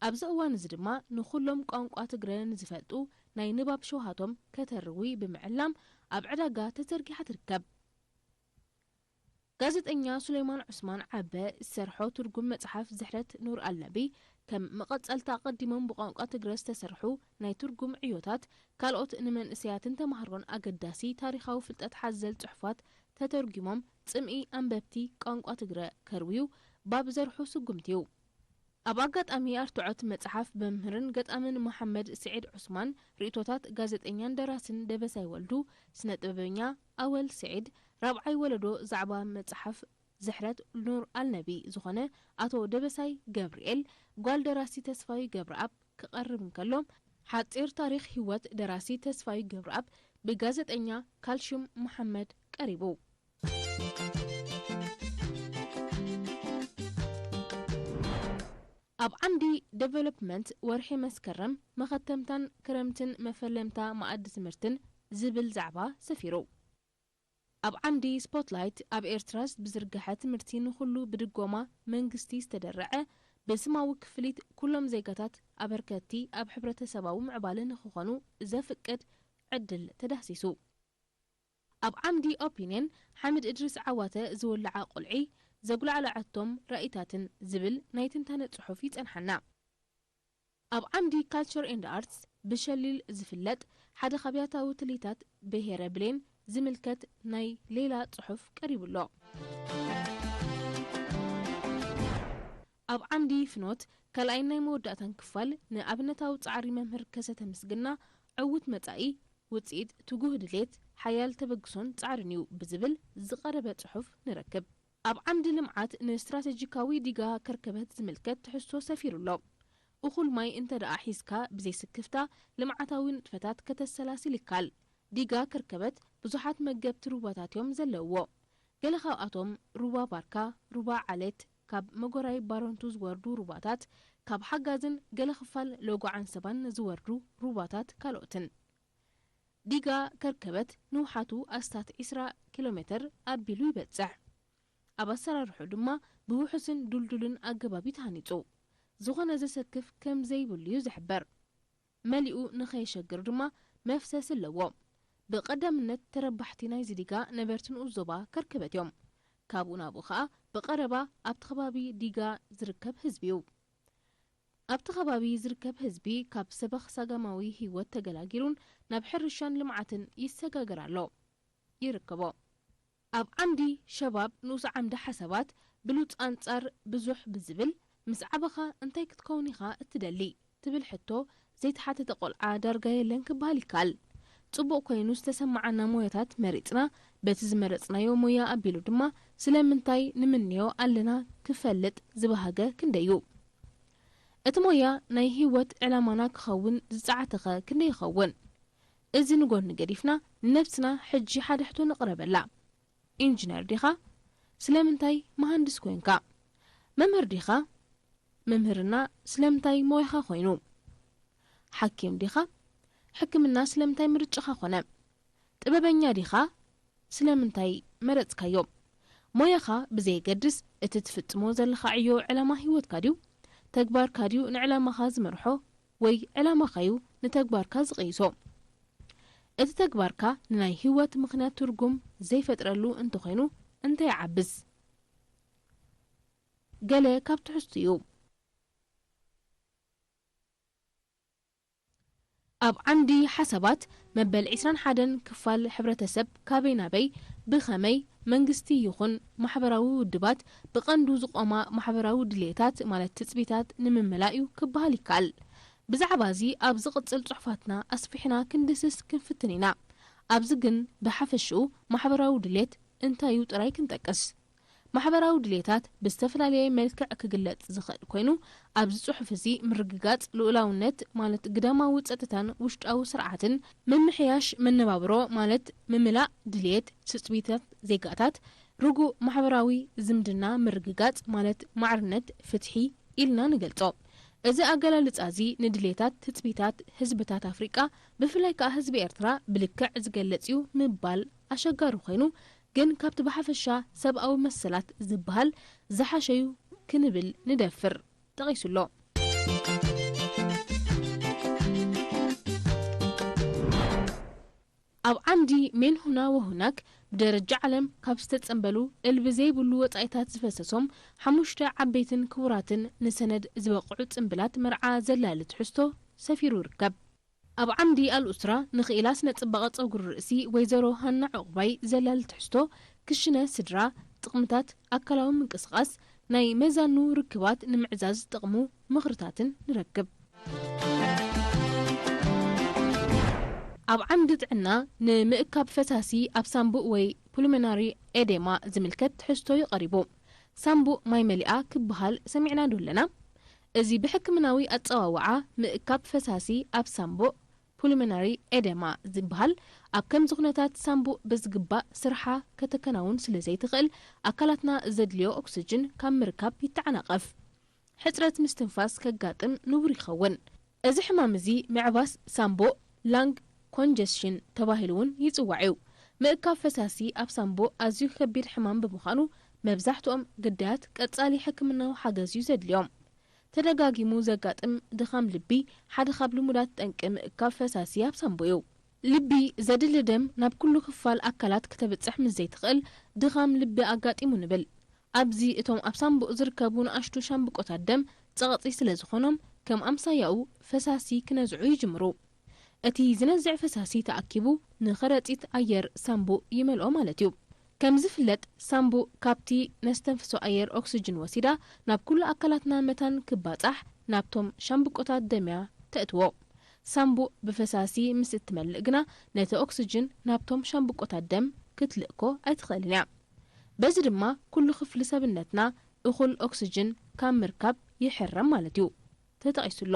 ኣብዚ እዋን እዚ ድማ ንኹሎም ቋንቋ ትግረ ንዝፈልጡ ናይ ንባብ ሸውሃቶም ከተርዊ ብምዕላም ኣብ ዕዳጋ ተዘርጊሓ ትርከብ። ጋዜጠኛ ሱሌማን ዑስማን ዓበ ዝሰርሖ ትርጉም መጽሓፍ ዝሕረት ኑር ኣልነቢ፣ ከም መቐጸልታ ኣቐዲሞም ብቋንቋ ትግረ ዝተሰርሑ ናይ ትርጉም ዕዮታት፣ ካልኦት ንመንእሰያትን ተማሃሮን ኣገዳሲ ታሪኻዊ ፍልጠት ሓዘል ጽሑፋት ተተርጒሞም ጽምኢ ኣንበብቲ ቋንቋ ትግረ ከርውዩ ባብ ዘርሑ ስጉምቲ እዩ። ኣብ ኣጋጣሚ ኣርትዖት መጽሓፍ መምህርን ገጣምን መሓመድ ስዒድ ዑስማን፣ ርእይቶታት ጋዜጠኛን ደራስን ደበሳይ ወልዱ፣ ስነ ጥበበኛ ኣወል ስዒድ፣ ራብዓይ ወለዶ ዛዕባ መጽሓፍ ዝሕረት ኑር ኣልነቢ ዝኾነ ኣቶ ደበሳይ ገብርኤል፣ ጓል ደራሲ ተስፋዊ ገብረኣብ ክቐርብ እንከሎ፣ ሓጺር ታሪኽ ህይወት ደራሲ ተስፋዊ ገብረኣብ ብጋዜጠኛ ካልሽም መሓመድ ቀሪቡ። ኣብ ዓምዲ ዴቨሎፕመንት ወርሒ መስከረም መኸተምታን ክረምትን መፈለምታ መኣዲ ትምህርትን ዝብል ዛዕባ ሰፊሩ። ኣብ ዓምዲ ስፖትላይት ኣብ ኤርትራ ብዝርግሐ ትምህርቲ ንኹሉ ብድጎማ መንግስቲ ዝተደረዐ ብስማዊ ክፍሊት ኩሎም ዜጋታት ኣበርከቲ ኣብ ሕብረተሰባዊ ምዕባለ ንኽኾኑ ዘፍቅድ ዕድል ተዳህሲሱ። ኣብ ዓምዲ ኦፒንየን ሓምድ እድሪስ ዓዋተ ዝወልዓ ቁልዒ ዘጉላዕለዐቶም ራኢታትን ዝብል ናይ ትንታነ ጽሑፍ ይጸንሓና። ኣብ ዓምዲ ካልቸር ኤንድ ኣርትስ ብሸሊል ዝፍለጥ ሓደ ካብያታዊ ትልሂታት ብሄረ ብሌን ዝምልከት ናይ ሌላ ጽሑፍ ቀሪቡ ኣሎ። ኣብ ዓምዲ ፍኖት ካልኣይን ናይ መወዳእታን ክፋል ንኣብነታዊ ጻዕሪ መምህር ከሰተ ምስግና ዕዉት መጻኢ ውጽኢት ትጉህ ድሌት፣ ሓያል ተበግሶን ጻዕርን እዩ ብዝብል ዝቐረበ ጽሑፍ ንረክብ። ኣብ ዓምዲ ልምዓት ንስትራተጂካዊ ዲጋ ከርከበት ዝምልከት ትሕዝቶ ሰፊሩ ኣሎ። እኹል ማይ እንተ ደኣ ሒዝካ ብዘይ ስክፍታ ልምዓታዊ ንጥፈታት ከተሰላስል ይካል። ዲጋ ከርከበት ብዙሓት መገብቲ ሩባታት እዮም ዘለውዎ። ገለ ካብኣቶም ሩባ ባርካ፣ ሩባ ዓሌት፣ ካብ መጎራይ ባረንቱ ዝወርዱ ሩባታት፣ ካብ ሓጋዝን ገለ ክፋል ሎጎ ዓንሰባን ዝወርዱ ሩባታት ካልኦትን። ዲጋ ከርከበት ንውሓቱ ኣስታት ዒስራ ኪሎ ሜተር ኣቢሉ ይበጽሕ። ኣብ ኣሰራርሑ ድማ ብውሑስን ዱልዱልን ኣገባብ እዩ ተሃኒጹ። ዝኾነ ዘሰክፍ ከም ዘይብሉ እዩ ዝሕበር። መሊኡ ንኸየሸግር ድማ መፍሰስ ኣለዎ። ብቐዳምነት ተረባሕቲ ናይዚ ዲጋ ነበርቲ ንኡስ ዞባ ከርከበት እዮም። ካብኡ ናብኡ ኸኣ ብቐረባ ኣብቲ ከባቢ ዲጋ ዝርከብ ህዝቢ እዩ። ኣብቲ ከባቢ ዝርከብ ህዝቢ ካብ ሰበኽ ሳጋማዊ ህይወት ተገላጊሉን ናብ ሕርሻን ልምዓትን ይሰጋገር ኣሎ። ይርከቦ። ኣብ ዓምዲ ሸባብ ንኡስ ዓምዲ ሓሳባት ብሉጽ ኣንጻር ብዙሕ ብዝብል፣ ምስ ዓበኻ እንታይ ክትከውን ኢኻ እትደሊ? ትብል ሕቶ ዘይተሓተተ ቆልዓ ዳርጋ የለን ክበሃል ይከኣል። ጽቡቕ ኮይኑ ዝተሰማዓና ሞያታት መሪጽና፣ በቲ ዝመረጽናዮ ሞያ ኣቢሉ ድማ ስለምንታይ ንምንዮ ኣለና ክፈልጥ ዝበሃገ ክንደይ እዩ። እቲ ሞያ ናይ ህይወት ዕላማና ክኸውን ዝጸዓተኸ ክንደይ ይኸውን? እዚ ንጎኒ ገዲፍና ንነብስና ሕጂ ሓደ ሕቶ ንቕረበላ። ኢንጂነር ዲኻ? ስለምንታይ መሃንድስ ኮንካ? መምህር ዲኻ? መምህርና ስለምንታይ ሞያኻ ኮይኑ? ሓኪም ዲኻ? ሕክምና ስለምንታይ ምርጫኻ ኮነ? ጥበበኛ ዲኻ? ስለምንታይ መረጽካዮ? ሞያኻ ብዘየገድስ፣ እቲ ትፍጽሞ ዘለኻ ዕዮ ዕላማ ህይወትካ ድዩ? ተግባርካ ድዩ ንዕላማኻ ዝመርሖ? ወይ ዕላማኻዩ ንተግባርካ ዝቕይሶ? እቲ ተግባርካ ንናይ ህይወት ምኽንያት ትርጉም ዘይፈጥረሉ እንተኾይኑ እንታይ ይዓብስ? ገለ ካብ ትሕዝቱ እዩ። ኣብ ዓንዲ ሓሳባት መበል ዕስራን ሓደን ክፋል ሕብረተሰብ ካበይ ናበይ፣ ብኸመይ፣ መንግስቲ ይኹን ማሕበራዊ ውድባት ብቐንዱ ዝቖማ ማሕበራዊ ድልየታት ማለት ትጽቢታት ንምምላእ እዩ ክበሃል ይከኣል። ብዛዕባ እዚ ኣብ ዝቕጽል ጽሑፋትና ኣስፊሕና ክንድስስ ክንፍትን ኢና። ኣብዚ ግን ብሓፈሽኡ ማሕበራዊ ድልየት እንታይ እዩ ጥራይ ክንጠቅስ። ማሕበራዊ ድሌታት ብዝተፈላለየ መልክዕ ክግለጽ ዝኽእል ኮይኑ፣ ኣብዚ ጽሑፍ እዚ ምርግጋጽ ልኡላውነት ማለት ግዳማዊ ጸጥታን ውሽጣዊ ስርዓትን፣ ምምሕያሽ መነባብሮ ማለት ምምላእ ድሌት ትጽቢታት ዜጋታት፣ ርጉእ ማሕበራዊ ዝምድና ምርግጋጽ ማለት ማዕርነት፣ ፍትሒ ኢልና ንገልጾ። እዚ ኣገላልጻ እዚ ንድሌታት ትጽቢታት ህዝብታት ኣፍሪቃ ብፍላይ ከኣ ህዝቢ ኤርትራ ብልክዕ ዝገልጽ እዩ ምባል ኣሸጋሪ ኮይኑ፣ ግን ካብቲ ብሓፈሻ ሰብኣዊ መሰላት ዝበሃል ዝሓሸዩ ክንብል ንደፍር። ጠቒሱ ኣሎ። ኣብ ዓምዲ ሜን ሁና ወሁናክ ብደረጃ ዓለም ካብ ዝተጸንበሉ እልቢ ዘይብሉ ወጻኢታት ዝፈሰሶም ሓሙሽተ ዓበይትን ክቡራትን ንሰነድ ዝበቕዑ ጽምብላት መርዓ ዘላሊ ትሕዝቶ ሰፊሩ ይርከብ። ኣብ ዓምዲ ኣልኡስራ ንኽኢላ ስነ ጽባቐ ጸጉሪ ርእሲ ወይዘሮ ሃና ዑቕባይ ዘላሊ ትሕዝቶ ክሽነ ስድራ፣ ጥቕምታት ኣካላዊ ምንቅስቓስ፣ ናይ መዛኑ ርክባት ንምዕዛዝ ዝጠቕሙ ምኽርታትን ንረክብ። ኣብ ዓምዲ ጥዕና ንምእካብ ፈሳሲ ኣብ ሳምቡእ ወይ ፑልሞናሪ ኤዴማ ዝምልከት ትሕዝቶ እዩ ቀሪቡ። ሳምቡእ ማይ መሊኣ ክበሃል ሰሚዕና ዶ ኣለና? እዚ ብሕክምናዊ ኣጸዋውዓ ምእካብ ፈሳሲ ኣብ ሳምቡእ ፑልሞናሪ ኤደማ ዝበሃል ኣብ ከምዚ ኩነታት ሳምቡእ ብዝግባእ ስርሓ ከተከናውን ስለ ዘይትኽእል ኣካላትና ዘድልዮ ኦክስጅን ካብ ምርካብ ይተዓናቐፍ። ሕጽረት ምስትንፋስ ከጋጥም ንቡር ይኸውን። እዚ ሕማም እዚ ምዕባስ ሳምቡእ ላንግ ኮንጀስሽን ተባሂሉ እውን ይጽዋዕ እዩ። ምእካብ ፈሳሲ ኣብ ሳምቡእ ኣዝዩ ከቢድ ሕማም ብምዃኑ መብዛሕትኦም ግዳያት ቀጻሊ ሕክምናዊ ሓገዝ እዩ ዘድልዮም። ተደጋጊሙ ዘጋጥም ድኻም ልቢ ሓደ ካብ ልሙዳት ጠንቂ ምእካብ ፈሳሲ ኣብ ሳምቡእ እዩ። ልቢ ዘድሊ ደም ናብ ኩሉ ክፋል ኣካላት ክተብጽሕ ምስ ዘይትኽእል ድኻም ልቢ ኣጋጢሙ ንብል። ኣብዚ እቶም ኣብ ሳምቡእ ዝርከቡ ንኣሽቱ ሻምብቆታት ደም ጸቕጢ ስለ ዝኾኖም ከም ኣምሳያኡ ፈሳሲ ክነዝዑ ይጅምሩ። እቲ ዝነዝዕ ፈሳሲ ተኣኪቡ ንኸረጺት ኣየር ሳምቡእ ይመልኦ ማለት እዩ። ከም ዝፍለጥ ሳምቡእ ካብቲ ነስተንፍሶ ኣየር ኦክስጅን ወሲዳ ናብ ኩሉ ኣካላትና መታን ክባጻሕ ናብቶም ሻምብቆታት ደምያ ተእትዎ። ሳምቡእ ብፈሳሲ ምስ እትመልእ ግና ነቲ ኦክስጅን ናብቶም ሻምብቆታት ደም ክትልእኮ ኣይትኽእልን እያ። በዚ ድማ ኩሉ ክፍሊ ሰብነትና እኹል ኦክስጅን ካብ ምርካብ ይሕረም ማለት እዩ። ተጠቒሱ ኣሎ።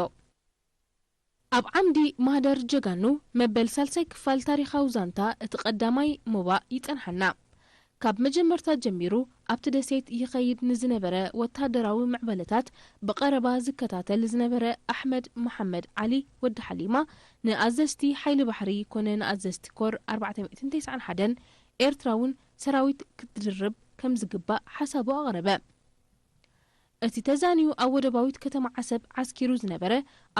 ኣብ ዓምዲ ማህደር ጀጋኑ መበል ሳልሳይ ክፋል ታሪኻዊ ዛንታ እቲ ቀዳማይ ሞባእ ይጸንሓና። ካብ መጀመርታ ጀሚሩ ኣብቲ ደሴት ይኸይድ ንዝነበረ ወታደራዊ ምዕበለታት ብቐረባ ዝከታተል ዝነበረ ኣሕመድ መሓመድ ዓሊ ወዲ ሓሊማ፣ ንኣዘዝቲ ሓይሊ ባሕሪ ኮነ ንኣዘዝቲ ኮር ኣርባዕተ ሚእትን ተስዓን ሓደን ኤርትራውን ሰራዊት ክትድርብ ከም ዝግባእ ሓሳቡ ኣቕረበ። እቲ ተዛንዩ ኣብ ወደባዊት ከተማ ዓሰብ ዓስኪሩ ዝነበረ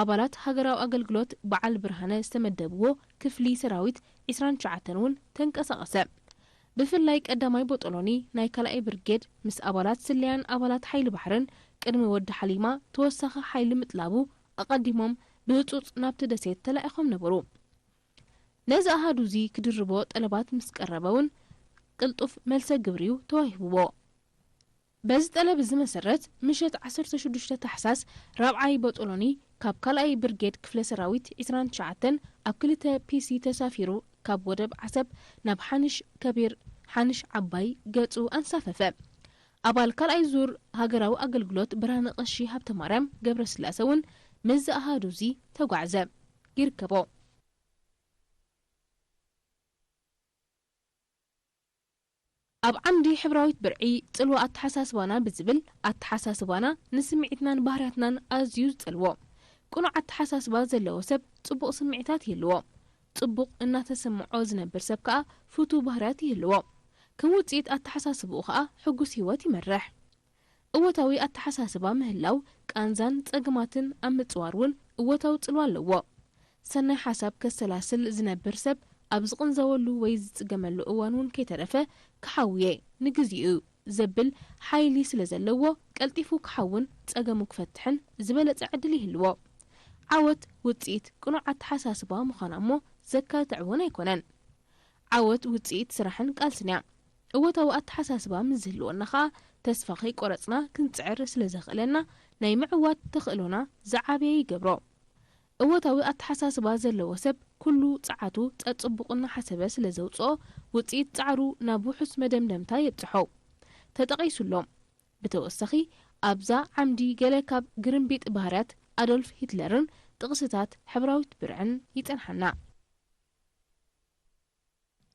ኣባላት ሃገራዊ ኣገልግሎት በዓል ብርሃነ ዝተመደብዎ ክፍሊ ሰራዊት ዕስራን ትሽዓተን እውን ተንቀሳቐሰ። ብፍላይ ቀዳማይ ቦጦሎኒ ናይ ካልኣይ ብርጌድ ምስ ኣባላት ስለያን ኣባላት ሓይሊ ባሕርን ቅድሚ ወዲ ሓሊማ ተወሳኺ ሓይሊ ምጥላቡ ኣቐዲሞም ብህጹጽ ናብቲ ደሴት ተላኢኾም ነበሩ። ነዚ ኣሃዱ እዚ ክድርቦ ጠለባት ምስ ቀረበ እውን ቅልጡፍ መልሰ ግብሪ'ዩ ተዋሂብዎ። በዚ ጠለብ እዚ መሰረት፣ ምሸት ዓሰርተ ሽዱሽተ ታሕሳስ ራብዓይ ቦጦሎኒ ካብ ካልኣይ ብርጌድ ክፍለ ሰራዊት ዕስራን ትሽዓተን ኣብ ክልተ ፒሲ ተሳፊሩ ካብ ወደብ ዓሰብ ናብ ሓንሽ ከቢር ሓንሽ ዓባይ ገጹ ኣንሳፈፈ። ኣባል ካልኣይ ዙር ሃገራዊ ኣገልግሎት ብርሃነ ቀሺ ሃብተማርያም ገብረስላሰ እውን ምስዚ ኣሃዱ እዚ ተጓዕዘ። ይርከቦ። ኣብ ዓምዲ ሕብራዊት ብርዒ ጽልዋ ኣተሓሳስባና ብዝብል ኣተሓሳስባና ንስምዒትናን ባህርያትናን ኣዝዩ ዝጸልዎ። ቅኑዕ ኣተሓሳስባ ዘለዎ ሰብ ጽቡቕ ስምዒታት ይህልዎ። ጽቡቕ እናተሰምዖ ዝነብር ሰብ ከኣ ፍቱው ባህርያት ይህልዎ። ከም ውጽኢት ኣተሓሳስብኡ ከኣ ሕጉስ ህይወት ይመርሕ። እወታዊ ኣተሓሳስባ ምህላው ቃንዛን ጸገማትን ኣብ ምጽዋር እውን እወታዊ ጽልዋ ኣለዎ። ሰናይ ሓሳብ ከሰላስል ዝነብር ሰብ ኣብ ዝቕንዘወሉ ወይ ዝጽገመሉ እዋን እውን ከይተረፈ ክሓውየ ንግዚኡ ዘብል ሓይሊ ስለ ዘለዎ ቀልጢፉ ክሓውን ጸገሙ ክፈትሕን ዝበለጸ ዕድል ይህልዎ። ዓወት ውጽኢት ቅኑዕ ኣተሓሳስባ ምዃና እሞ ዘካትዕ እውን ኣይኮነን። ዓወት ውጽኢት ስራሕን ቃልስን እያ። እወታዊ ኣተሓሳስባ ምስ ዝህልወና ኸኣ ተስፋ ከይቆረጽና ክንጽዕር ስለ ዘኽእለና ናይ ምዕዋት ተኽእሎና ዝዓበየ ይገብሮ። እወታዊ ኣተሓሳስባ ዘለዎ ሰብ ኩሉ ጸዓቱ ጸጽቡቕ እናሓሰበ ስለ ዘውጽኦ ውጽኢት ጻዕሩ ናብ ውሑስ መደምደምታ የብጽሖ። ተጠቒሱ ኣሎ። ብተወሳኺ ኣብዛ ዓምዲ ገለ ካብ ግርምቢጥ ባህርያት ኣዶልፍ ሂትለርን ጥቕስታት ሕብራዊት ብርዕን ይጸንሓና።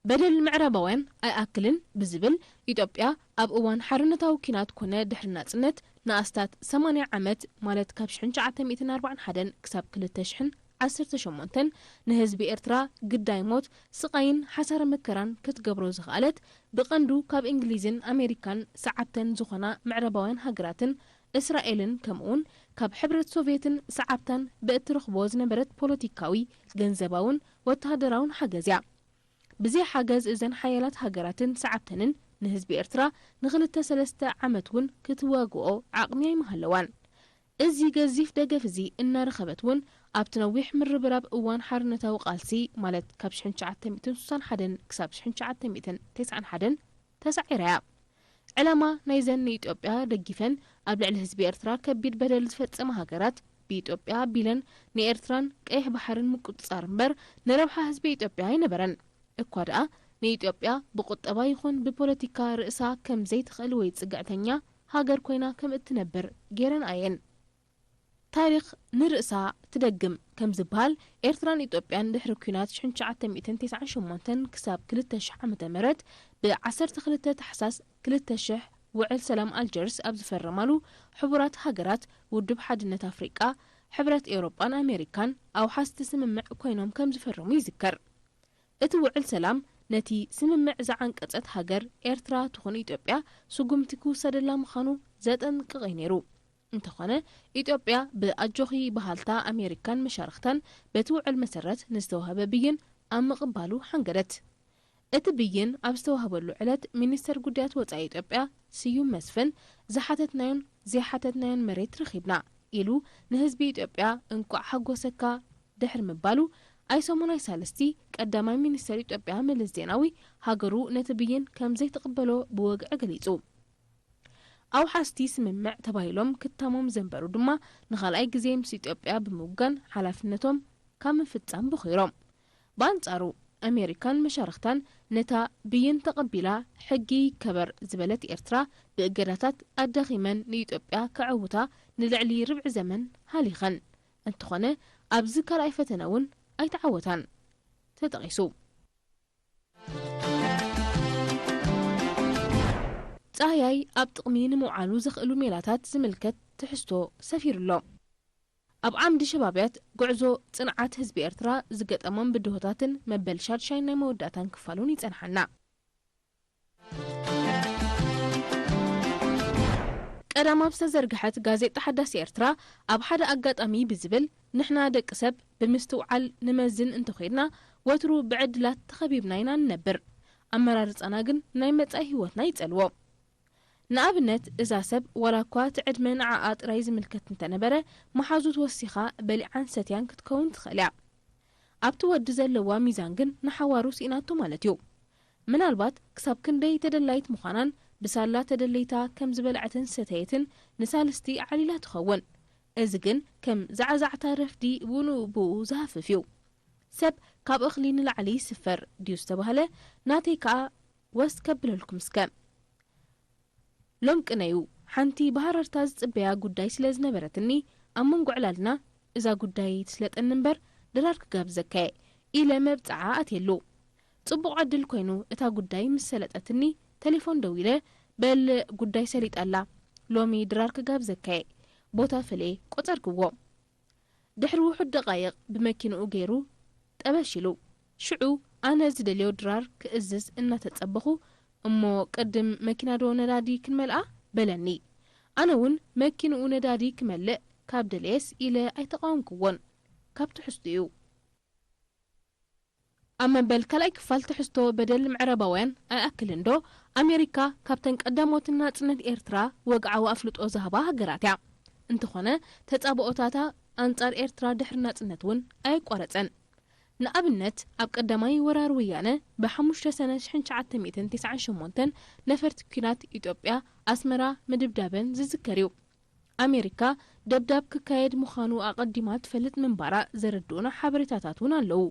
በደል ምዕራባውያን ኣይኣክልን ብዝብል፣ ኢትዮጵያ ኣብ እዋን ሓርነታዊ ኲናት ኮነ ድሕሪ ናጽነት ንኣስታት ሰማንያ ዓመት፣ ማለት ካብ ሽሕን ትሽዓተ ሚእትን ኣርባዓን ሓደን ክሳብ ክልተ ሽሕን ዓሰርተ ሸሞንተን፣ ንህዝቢ ኤርትራ ግዳይ ሞት፣ ስቓይን ሓሳረ መከራን ክትገብሮ ዝኸኣለት፣ ብቐንዱ ካብ እንግሊዝን ኣሜሪካን ሰዓብተን ዝኾና ምዕራባውያን ሃገራትን እስራኤልን፣ ከምኡውን ካብ ሕብረት ሶቭየትን ሰዓብታን ብእትረኽቦ ዝነበረት ፖለቲካዊ፣ ገንዘባውን ወተሃደራውን ሓገዝ እያ። ብዘይ ሓገዝ እዘን ሓያላት ሃገራትን ሰዓብተንን ንህዝቢ ኤርትራ ንኽልተ ሰለስተ ዓመት እውን ክትዋግኦ ዓቕሚ ኣይምሃለዋን። እዚ ገዚፍ ደገፍ እዚ እናረኸበት እውን ኣብቲ ነዊሕ ምርብራብ እዋን ሓርነታዊ ቃልሲ፣ ማለት ካብ ሽሕን ትሽዓተ ሚእትን ስሳን ሓደን ክሳብ ሽሕን ትሽዓተ ሚእትን ተስዓን ሓደን ተሳዒራ እያ። ዕላማ ናይዘን ንኢትዮጵያ ደጊፈን ኣብ ልዕሊ ህዝቢ ኤርትራ ከቢድ በደል ዝፈጸማ ሃገራት ብኢትዮጵያ ኣቢለን ንኤርትራን ቀይሕ ባሕርን ምቁጽጻር እምበር ንረብሓ ህዝቢ ኢትዮጵያ ኣይነበረን። እኳ ደኣ ንኢትዮጵያ ብቁጠባ ይኹን ብፖለቲካ ርእሳ ከም ዘይትኽእል ወይ ጽግዕተኛ ሃገር ኮይና ከም እትነብር ገይረንኣ እየን። ታሪኽ ንርእሳ ትደግም ከም ዝበሃል፣ ኤርትራን ኢትዮጵያን ድሕሪ ኲናት ሽሕን ትሽዓተ ሚእትን ተስዓን ሸሞንተን ክሳብ ክልተ ሽሕ ዓመተ ምህረት ብ ዓሰርተ ክልተ ታሕሳስ ክልተ ሽሕ ውዕል ሰላም ኣልጀርስ ኣብ ዝፈረማሉ፣ ሕቡራት ሃገራት፣ ውድብ ሓድነት ኣፍሪቃ፣ ሕብረት ኤውሮጳን ኣሜሪካን ኣውሓስቲ ስምምዕ ኮይኖም ከም ዝፈረሙ ይዝከር። እቲ ውዕል ሰላም ነቲ ስምምዕ ዝዓንቀጸት ሃገር ኤርትራ ትኹን ኢትዮጵያ ስጉምቲ ክውሰደላ ምዃኑ ዘጠንቅቕ እዩ ነይሩ። እንተኾነ፣ ኢትዮጵያ ብኣጆኺ በሃልታ ኣሜሪካን መሻርኽታን በቲ ውዕል መሰረት ንዝተዋህበ ብይን ኣብ ምቕባሉ ሓንገደት። እቲ ብይን ኣብ ዝተዋህበሉ ዕለት፣ ሚኒስተር ጉዳያት ወጻኢ ኢትዮጵያ ስዩም መስፍን፣ ዝሓተትናዮን ዘይሓተትናዮን መሬት ረኺብና ኢሉ ንህዝቢ ኢትዮጵያ እንቋዕ ሓጎሰካ ድሕሪ ምባሉ፣ ኣይሰሙን ኣይሳልስቲ ቀዳማይ ሚኒስተር ኢትዮጵያ መለስ ዜናዊ ሃገሩ ነቲ ብይን ከም ዘይትቕበሎ ብወግዒ ገሊጹ። ኣውሓስቲ ስምምዕ ተባሂሎም ክታሞም ዘንበሩ ድማ ንኻልኣይ ግዜ ምስ ኢትዮጵያ ብምውጋን ሓላፍነቶም ካብ ምፍጻም ቦኺሮም። ብኣንጻሩ፣ ኣሜሪካን መሻርኽታን ነታ ብይን ተቐቢላ ሕጊ ይከበር ዝበለት ኤርትራ ብእገዳታት ኣዳኺመን ንኢትዮጵያ ከዐውታ ንልዕሊ ርብዒ ዘመን ሃሊኸን። እንተኾነ፣ ኣብዚ ካልኣይ ፈተነ እውን ኣይተዓወታን። ተጠቒሱ። ጣህያይ ኣብ ጥቕሚ ንምውዓሉ ዘኽእሉ ሜላታት ዝምልከት ትሕዝቶ ሰፊሩ ኣሎ። ኣብ ዓምዲ ሸባብያት ጉዕዞ ጽንዓት ህዝቢ ኤርትራ ዝገጠሞም ብድሆታትን መበል ሻድሻይ ናይ መወዳእታን ክፋሉን ይጸንሓና። ቀዳም ኣብ ዝተዘርግሐት ጋዜጣ ሓዳስ ኤርትራ ኣብ ሓደ ኣጋጣሚ ብዝብል፣ ንሕና ደቂ ሰብ ብምስትውዓል ንመዝን እንተኾይድና፣ ወትሩ ብዕድላት ተኸቢብና ኢና ንነብር። ኣመራርጻና ግን ናይ መጻኢ ህይወትና ይጸልዎ። ንኣብነት፣ እዛ ሰብ ዋላ እኳ እቲ ዕድመ ንዓኣ ጥራይ ዝምልከት እንተነበረ፣ መሓዙት ወሲኻ በሊዓን ሰትያን ክትከውን ትኽእል እያ። ኣብቲ ወዲ ዘለዋ ሚዛን ግን ንሓዋሩ ስኢናቶ ማለት እዩ። ምናልባት ክሳብ ክንደይ ተደላይት ምዃናን ብሳላ ተደለይታ ከም ዝበልዐትን ሰተየትን ንሳልስቲ ዓሊላ ትኸውን። እዚ ግን ከም ዛዕዛዕታ ረፍዲ ብኡ ንብኡ ዝሃፍፍ እዩ። ሰብ ካብ እኽሊ ንላዕሊ ይስፈር ድዩ ዝተባህለ፣ ናተይ ከኣ ወስ ከብለልኩም እስከ። ሎም ቅነዩ፣ ሓንቲ ብሃረርታ ዝጽበያ ጉዳይ ስለ ዝነበረትኒ፣ ኣብ መንጎ ዕላልና፣ "እዛ ጉዳይ ትስለጠኒ እምበር፣ ድራር ክጋብዘካየ" ኢለ መብጽዓ ኣትየሉ። ጽቡቕ ዕድል ኮይኑ፣ እታ ጉዳይ ምስ ሰለጠትኒ፣ ተሌፎን ደዊለ፣ "በል፣ ጉዳይ ሰሊጣ ኣላ፣ ሎሚ ድራር ክጋብዘካየ" ቦታ ፈልየ ቆጸርክዎ። ድሕሪ ውሑድ ደቓይቕ ብመኪንኡ ገይሩ ጠበሽ ኢሉ። ሽዑ ኣነ ዝደልዮ ድራር ክእዝዝ እናተጸበኹ፣ "እሞ ቅድም መኪናዶ ነዳዲ ክንመልኣ?" በለኒ። ኣነ እውን መኪንኡ ነዳዲ ክመልእ ካብ ደለየስ ኢለ ኣይተቓወምክዎን። ካብ ትሕዝቱ'ዩ። ኣብ መበል ካልኣይ ክፋል ትሕዝቶ በደል ምዕራባውያን ኣይኣክልን ዶ? ኣሜሪካ ካብተን ቀዳሞት ንናጽነት ኤርትራ ወግዓዊ ኣፍልጦ ዝሃባ ሃገራት እያ። እንተኾነ፣ ተጻብኦታታ ኣንጻር ኤርትራ ድሕሪ ናጽነት እውን ኣየቋረጸን። ንኣብነት፣ ኣብ ቀዳማይ ወራር ወያነ፣ ብ5 ሰነ ሽሕን ትሽዓተ ሚእትን ተስዓን ሸሞንተን ነፈርቲ ኲናት ኢትዮጵያ ኣስመራ ምድብዳበን ዝዝከር እዩ። ኣሜሪካ ደብዳብ ክካየድ ምዃኑ ኣቐዲማ ትፈልጥ ምንባራ ዘረድኡና ሓበሬታታት እውን ኣለዉ።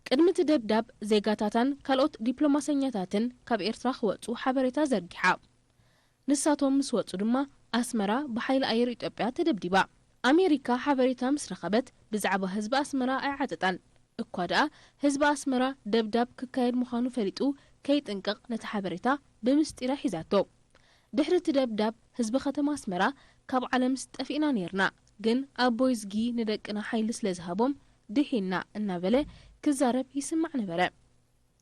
ቅድሚ እቲ ደብዳብ፣ ዜጋታታን ካልኦት ዲፕሎማሰኛታትን ካብ ኤርትራ ክወጹ ሓበሬታ ዘርጊሓ። ንሳቶም ምስ ወጹ ድማ፣ ኣስመራ ብሓይሊ ኣየር ኢትዮጵያ ተደብዲባ። ኣሜሪካ ሓበሬታ ምስ ረኸበት፣ ብዛዕባ ህዝቢ ኣስመራ ኣይዓጠጣን። እኳ ደኣ፣ ህዝቢ ኣስመራ ደብዳብ ክካየድ ምዃኑ ፈሊጡ ከይጥንቀቕ፣ ነቲ ሓበሬታ ብምስጢራ ሒዛቶ። ድሕሪ እቲ ደብዳብ፣ ህዝቢ ከተማ ኣስመራ፣ "ካብ ዓለምስ ጠፊእና ኔርና፣ ግን ኣቦይ ዝጊ ንደቅና ሓይሊ ስለ ዝሃቦም ድሒንና" እናበለ ክዛረብ ይስማዕ ነበረ።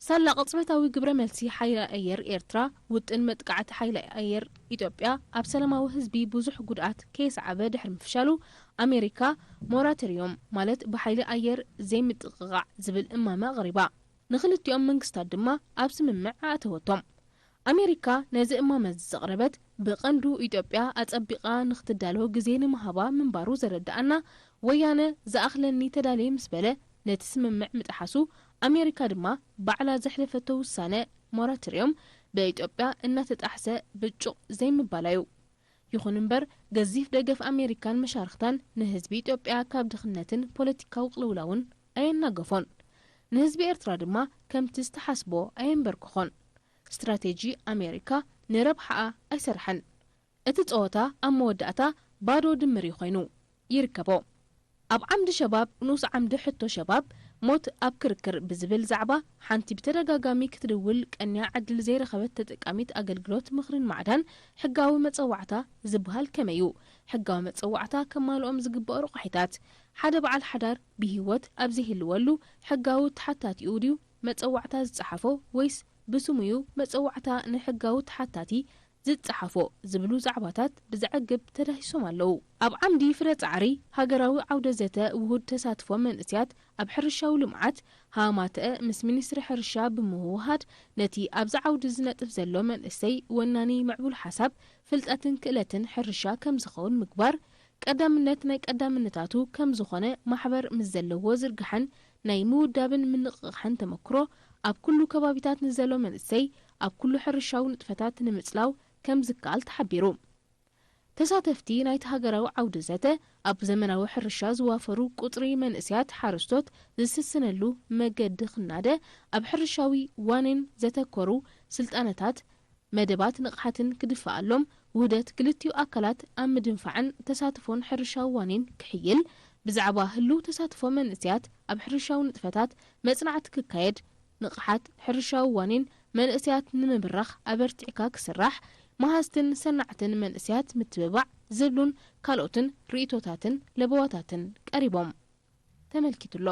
ሳላ ቅጽበታዊ ግብረ መልሲ ሓይሊ ኣየር ኤርትራ፣ ውጥን መጥቃዕቲ ሓይሊ ኣየር ኢትዮጵያ ኣብ ሰላማዊ ህዝቢ ብዙሕ ጉድኣት ከየስዓበ ድሕሪ ምፍሻሉ፣ ኣሜሪካ ሞራቶርዮም፣ ማለት ብሓይሊ ኣየር ዘይምጥቕቓዕ ዝብል እማመ ኣቕሪባ። ንኽልቲኦም መንግስታት ድማ ኣብ ስምምዕ ኣእተወቶም። ኣሜሪካ ነዚ እማመ እዚ ዘቕረበት፣ ብቐንዱ ኢትዮጵያ ኣጸቢቓ ንኽትዳሎ ግዜ ንምሃባ ምንባሩ ዘረድኣና፣ ወያነ "ዝኣኽለኒ ተዳልየ" ምስ በለ፣ ነቲ ስምምዕ ምጥሓሱ፣ ኣሜሪካ ድማ ባዕላ ዘሕለፈቶ ውሳነ ሞራቶርዮም ብኢትዮጵያ እናተጣሕሰ ብጩቕ ዘይምባላ'ዩ። ይኹን እምበር፣ ገዚፍ ደገፍ ኣሜሪካን መሻርኽታን ንህዝቢ ኢትዮጵያ ካብ ድኽነትን ፖለቲካዊ ቅልውላውን ኣየናገፎን። ንህዝቢ ኤርትራ ድማ ከምቲ ዝተሓስቦ ኣየንበርክኾን። ስትራቴጂ ኣሜሪካ ንረብሓኣ ኣይሰርሐን። እቲ ጸወታ ኣብ መወዳእታ ባዶ ድምር እዩ ኮይኑ ይርከቦ። ኣብ ዓምዲ ሸባብ፣ ንኡስ ዓምዲ ሕቶ ሸባብ፣ ሞት ኣብ ክርክር ብዝብል ዛዕባ፣ ሓንቲ ብተደጋጋሚ ክትድውል ቀንያ ዕድል ዘይረኸበት ተጠቃሚት ኣገልግሎት ምኽርን ማዕዳን፣ ሕጋዊ መጸዋዕታ ዝበሃል ከመይ እዩ? ሕጋዊ መጸዋዕታ ከማልኦም ዝግብኦ ረቋሒታት። ሓደ በዓል ሓዳር ብህይወት ኣብ ዘይህልወሉ፣ ሕጋዊ ተሓታቲኡ ድዩ መጸዋዕታ ዝጸሓፎ፣ ወይስ ብስሙ'ዩ መጸዋዕታ ንሕጋዊ ተሓታቲ ዝጸሓፎ ዝብሉ ዛዕባታት ብዘዕግብ ተዳሂሶም ኣለዉ። ኣብ ዓምዲ ፍረ ጻዕሪ ሃገራዊ ዓውደ ዘተ ውሁድ ተሳትፎ መንእስያት ኣብ ሕርሻዊ ልምዓት፣ ሃማተአ ምስ ሚኒስትሪ ሕርሻ ብምውህሃድ፣ ነቲ ኣብዚ ዓውዲ ዝነጥፍ ዘሎ መንእሰይ ወናኒ ምዕቡል ሓሳብ፣ ፍልጠትን ክእለትን ሕርሻ ከም ዝኸውን ምግባር፣ ቀዳምነት ናይ ቀዳምነታቱ ከም ዝኾነ፣ ማሕበር ምስ ዘለዎ ዝርግሐን ናይ ምውዳብን ምንቕቓሕን ተመክሮ፣ ኣብ ኩሉ ከባቢታት ንዘሎ መንእሰይ ኣብ ኩሉ ሕርሻዊ ንጥፈታት ንምጽላው ከም ዝከኣል ተሓቢሩ። ተሳተፍቲ ናይቲ ሃገራዊ ዓውዲ ዘተ፣ ኣብ ዘመናዊ ሕርሻ ዝዋፈሩ ቁጽሪ መንእሰያት ሓረስቶት ዝስስነሉ መገዲ ክናደ፣ ኣብ ሕርሻዊ ዋኒን ዘተኮሩ ስልጠናታት፣ መደባት ንቕሓትን ክድፈኣሎም፣ ውህደት ክልቲኡ ኣካላት ኣብ ምድንፋዕን ተሳትፎን ሕርሻዊ ዋኒን ክሕይል፣ ብዛዕባ ህሉው ተሳትፎ መንእሰያት ኣብ ሕርሻዊ ንጥፈታት መጽናዕቲ ክካየድ፣ ንቕሓት ሕርሻዊ ዋኒን መንእሰያት ንምብራኽ ኣበርቲዕካ ክስራሕ፣ መሃዝትን ሰናዕትን መንእሰያት ምትብባዕ ዝብሉን ካልኦትን ርእይቶታትን ለበዋታትን ቀሪቦም ተመልኪቱሎ።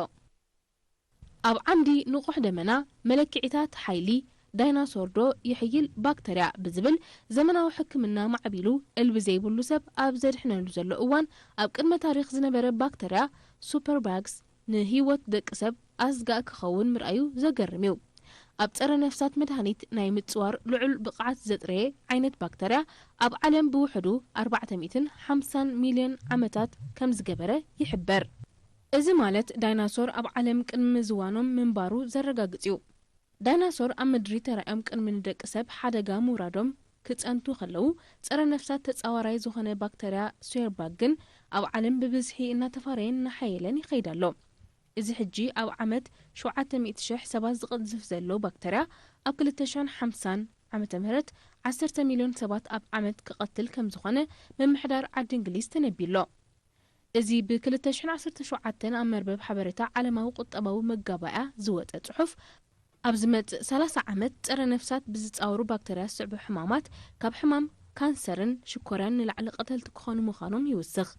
ኣብ ዓምዲ ንቑሕ ደመና መለክዒታት ሓይሊ ዳይናሶር ዶ ይሕይል ባክተርያ ብዝብል ዘመናዊ ሕክምና ማዕቢሉ እልቢ ዘይብሉ ሰብ ኣብ ዘድሕነሉ ዘሎ እዋን ኣብ ቅድመ ታሪኽ ዝነበረ ባክተርያ ሱፐርባግስ ንህይወት ደቂ ሰብ ኣስጋእ ክኸውን ምርኣዩ ዘገርም እዩ። ኣብ ጸረ ነፍሳት መድሃኒት ናይ ምጽዋር ልዑል ብቕዓት ዘጥረየ ዓይነት ባክተርያ ኣብ ዓለም ብውሕዱ ኣርባዕተ ሚእትን ሓምሳን ሚልዮን ዓመታት ከም ዝገበረ ይሕበር። እዚ ማለት ዳይናሶር ኣብ ዓለም ቅድሚ ምዝዋኖም ምንባሩ ዘረጋግጽ እዩ። ዳይናሶር ኣብ ምድሪ ተራእዮም ቅድሚ ንደቂ ሰብ ሓደጋ ምውራዶም ክጸንቱ ከለዉ፣ ጸረ ነፍሳት ተጻዋራይ ዝኾነ ባክተርያ ሱየርባግ ግን ኣብ ዓለም ብብዝሒ እናተፋረየን እናሓየለን ይኸይድ ኣሎ። እዚ ሕጂ ኣብ ዓመት ሸውዓተ ሚእቲ ሽሕ ሰባት ዝቕዝፍ ዘሎ ባክተርያ፣ ኣብ ክልተ ሽሕን ሓምሳን ዓመተ ምህረት ዓሰርተ ሚልዮን ሰባት ኣብ ዓመት ክቐትል ከም ዝኾነ ምምሕዳር ዓዲ እንግሊዝ ተነቢሎ። እዚ ብ ክልተ ሽሕን ዓሰርተ ሸውዓተን ኣብ መርበብ ሓበሬታ ዓለማዊ ቁጠባዊ መጋባእያ ዝወጸ ጽሑፍ፣ ኣብ ዝመጽእ ሰላሳ ዓመት ጸረ ነፍሳት ብዝጻወሩ ባክተርያ ዝስዕቡ ሕማማት፣ ካብ ሕማም ካንሰርን ሽኮርያን ንላዕሊ ቀተልቲ ክኾኑ ምዃኖም ይውስኽ።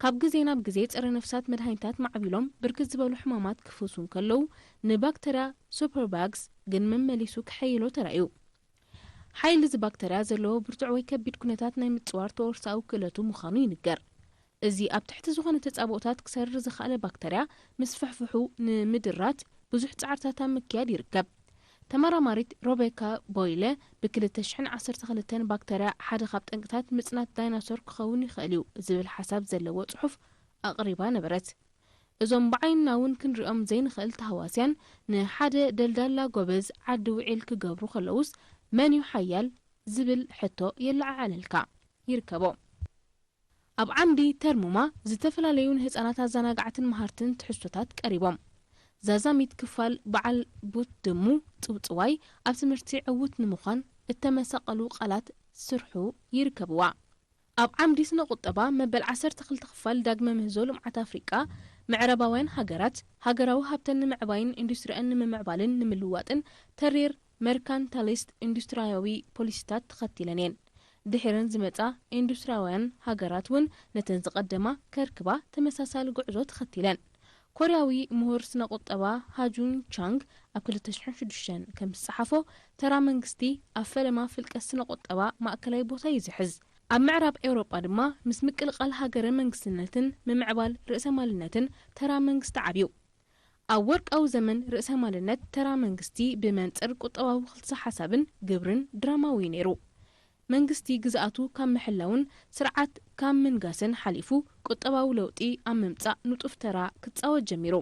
ካብ ግዜ ናብ ግዜ ጸረ ነፍሳት መድሃኒታት ማዕቢሎም ብርክት ዝበሉ ሕማማት ክፍውሱ እንከለዉ፣ ንባክተርያ ሱፐርባግስ ግን መመሊሱ ክሐይሎ ተራእዩ። ሓይሊ እዚ ባክተርያ ዘለዎ ብርቱዕ ወይ ከቢድ ኩነታት ናይ ምጽዋር ተወርሳዊ ክእለቱ ምዃኑ ይንገር። እዚ ኣብ ትሕቲ ዝኾነ ተጻብኦታት ክሰርር ዝኸኣለ ባክተርያ ምስፍሕፍሑ ንምድራት ብዙሕ ጻዕርታት ኣብ ምክያድ ይርከብ። ተመራማሪት ሮቤካ ቦይለ ብ ክልተ ሽሕን ዓሰርተ ክልተን ባክተርያ ሓደ ካብ ጠንቅታት ምጽናት ዳይናሶር ክኸውን ይኽእል እዩ ዝብል ሓሳብ ዘለዎ ጽሑፍ ኣቕሪባ ነበረት። እዞም ብዓይንና እውን ክንሪኦም ዘይንኽእል ተሃዋስያን ንሓደ ደልዳላ ጎበዝ ዓዲ ውዒል ክገብሩ ከለዉስ መን እዩ ሓያል ዝብል ሕቶ የለዓዕለልካ ይርከቦ። ኣብ ዓምዲ ተርሙማ ዝተፈላለዩ ንህጻናት ኣዘናጋዕትን መሃርትን ትሕዝቶታት ቀሪቦም። ዛዛሚት ክፋል በዓል ቡት ድሙ ጽውጽዋይ ኣብ ትምህርቲ ዕዉት ንምዃን እተመሳቐሉ ቃላት ስርሑ ይርከብዋ። ኣብ ዓምዲ ስነ ቁጠባ መበል ዓሰርተ ክልተ ክፋል ዳግመ ምህዞ ልምዓት ኣፍሪቃ፣ ምዕራባውያን ሃገራት ሃገራዊ ሃብተን ንምዕባይን ኢንዱስትሪኣን ንምምዕባልን ንምልዋጥን ተሪር መርካንታሊስት ኢንዱስትሪያዊ ፖሊሲታት ተኸቲለን እየን። ድሒረን ዝመጻ ኢንዱስትሪያውያን ሃገራት እውን ነተን ዝቐደማ ከርክባ ተመሳሳሊ ጉዕዞ ተኸቲለን። ኮርያዊ ምሁር ስነ ቁጠባ ሃጁን ቻንግ ኣብ ክልተ ሽሕን ሽዱሽተን ከም ዝጸሓፎ፣ ተራ መንግስቲ ኣብ ፈለማ ፍልቀት ስነ ቁጠባ ማእከላይ ቦታ እዩ ዝሕዝ። ኣብ ምዕራብ ኤውሮጳ ድማ ምስ ምቅልቃል ሃገረ መንግስትነትን ምምዕባል ርእሰማልነትን ተራ መንግስቲ ዓብዩ። ኣብ ወርቃዊ ዘመን ርእሰማልነት ተራ መንግስቲ ብመንጽር ቁጠባዊ ክልሰ ሓሳብን ግብርን ድራማዊ እዩ ነይሩ። መንግስቲ ግዝኣቱ ካብ ምሕላውን ስርዓት ካብ ምንጋስን ሓሊፉ ቁጠባዊ ለውጢ ኣብ ምምጻእ ንጡፍ ተራ ክጻወት ጀሚሩ።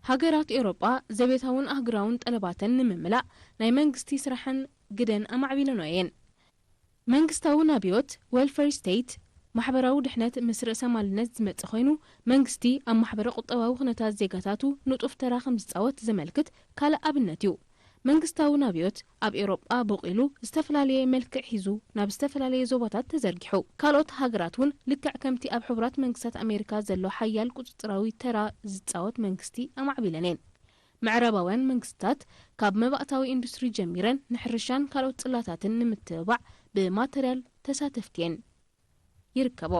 ሃገራት ኤውሮጳ ዘቤታውን ኣህጉራውን ጠለባተን ንምምላእ ናይ መንግስቲ ስራሕን ግደን ኣማዕቢለንኦ እየን። መንግስታዊ ናብዮት፣ ዌልፌር ስቴት፣ ማሕበራዊ ድሕነት ምስ ርእሰማልነት ዝመጽእ ኮይኑ፣ መንግስቲ ኣብ ማሕበረ ቁጠባዊ ኩነታት ዜጋታቱ ንጡፍ ተራ ከም ዝጻወት ዘመልክት ካልእ ኣብነት እዩ። መንግስታዊ ናብዮት ኣብ ኤውሮጳ ቦቒሉ ዝተፈላለየ መልክዕ ሒዙ ናብ ዝተፈላለየ ዞባታት ተዘርጊሑ። ካልኦት ሃገራት እውን ልክዕ ከምቲ ኣብ ሕቡራት መንግስታት ኣሜሪካ ዘሎ ሓያል ቁጽጽራዊ ተራ ዝጻወት መንግስቲ ኣማዕቢለን እየን። ምዕራባውያን መንግስታት ካብ መባእታዊ ኢንዱስትሪ ጀሚረን ንሕርሻን ካልኦት ጽላታትን ንምትብባዕ ብማተርያል ተሳተፍቲ እየን። ይርከቦ።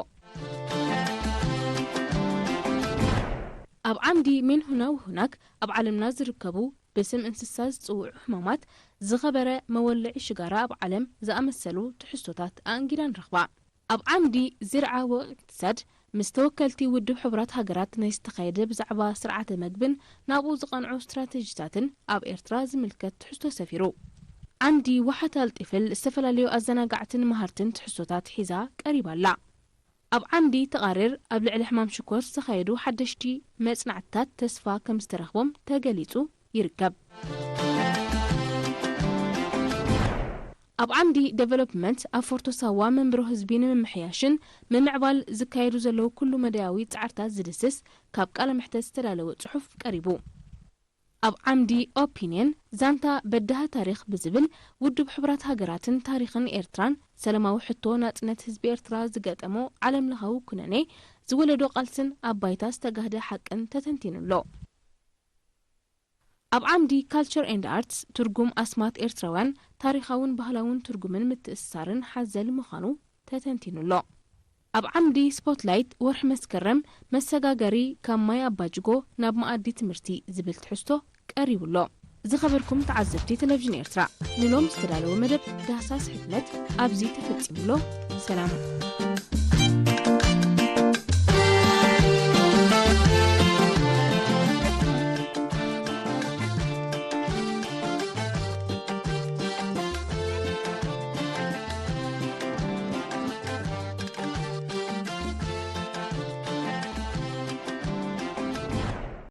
ኣብ ዓምዲ ሜን ሁና ውሁናክ ኣብ ዓለምና ዝርከቡ ብስም እንስሳ ዝጽውዑ ሕማማት ዝኸበረ መወልዒ ሽጋራ ኣብ ዓለም ዝኣመሰሉ ትሕዝቶታት ኣእንጊዳ ንረኽባ። ኣብ ዓምዲ ዝርዓ ወእቅትሳድ ምስ ተወከልቲ ውድብ ሕቡራት ሃገራት ናይ ዝተኻየደ ብዛዕባ ስርዓተ መግብን ናብኡ ዝቐንዑ ስትራተጂታትን ኣብ ኤርትራ ዝምልከት ትሕዝቶ ሰፊሩ። ዓምዲ ዋሓት ኣልጢፍል ዝተፈላለዩ ኣዘናጋዕትን መሃርትን ትሕዝቶታት ሒዛ ቀሪባ ኣላ። ኣብ ዓምዲ ተቓርር ኣብ ልዕሊ ሕማም ሽኮር ዝተኻየዱ ሓደሽቲ መጽናዕትታት ተስፋ ከም ዝተረኽቦም ተገሊጹ ይርከብ። ኣብ ዓምዲ ዴቨሎፕመንት ኣብ ፎርቶ ሳዋ መንብሮ ህዝቢ ንምምሕያሽን ምምዕባል ዝካየዱ ዘለዉ ኩሉ መዳያዊ ጻዕርታት ዝድስስ ካብ ቃለ መሕተት ዝተዳለወ ጽሑፍ ቀሪቡ። ኣብ ዓምዲ ኦፒንየን ዛንታ በዳሂ ታሪኽ ብዝብል ውድብ ሕቡራት ሃገራትን ታሪኽን ኤርትራን ሰላማዊ ሕቶ ናጽነት ህዝቢ ኤርትራ ዝገጠሞ ዓለምለኻዊ ኩነኔ ዝወለዶ ቃልስን ኣብ ባይታ ዝተጋህደ ሓቅን ተተንቲኑ ኣሎ። ኣብ ዓምዲ Culture and Arts ትርጉም ኣስማት ኤርትራውያን ታሪኻውን ባህላውን ትርጉምን ምትእስሳርን ሓዘል ምዃኑ ተተንቲኑ ኣሎ። ኣብ ዓምዲ ስፖትላይት ወርሒ መስከረም መሰጋገሪ ካብ ማይ ኣባጅጎ ናብ መኣዲ ትምህርቲ ዝብል ትሕዝቶ ቀሪቡ ኣሎ። ዝኸበርኩም ተዓዘብቲ ቴሌቪዥን ኤርትራ፣ ንሎም ዝተዳለወ መደብ ዳህሳስ ሕትመት ኣብዚ ተፈጺሙ ኣሎ። ሰላም።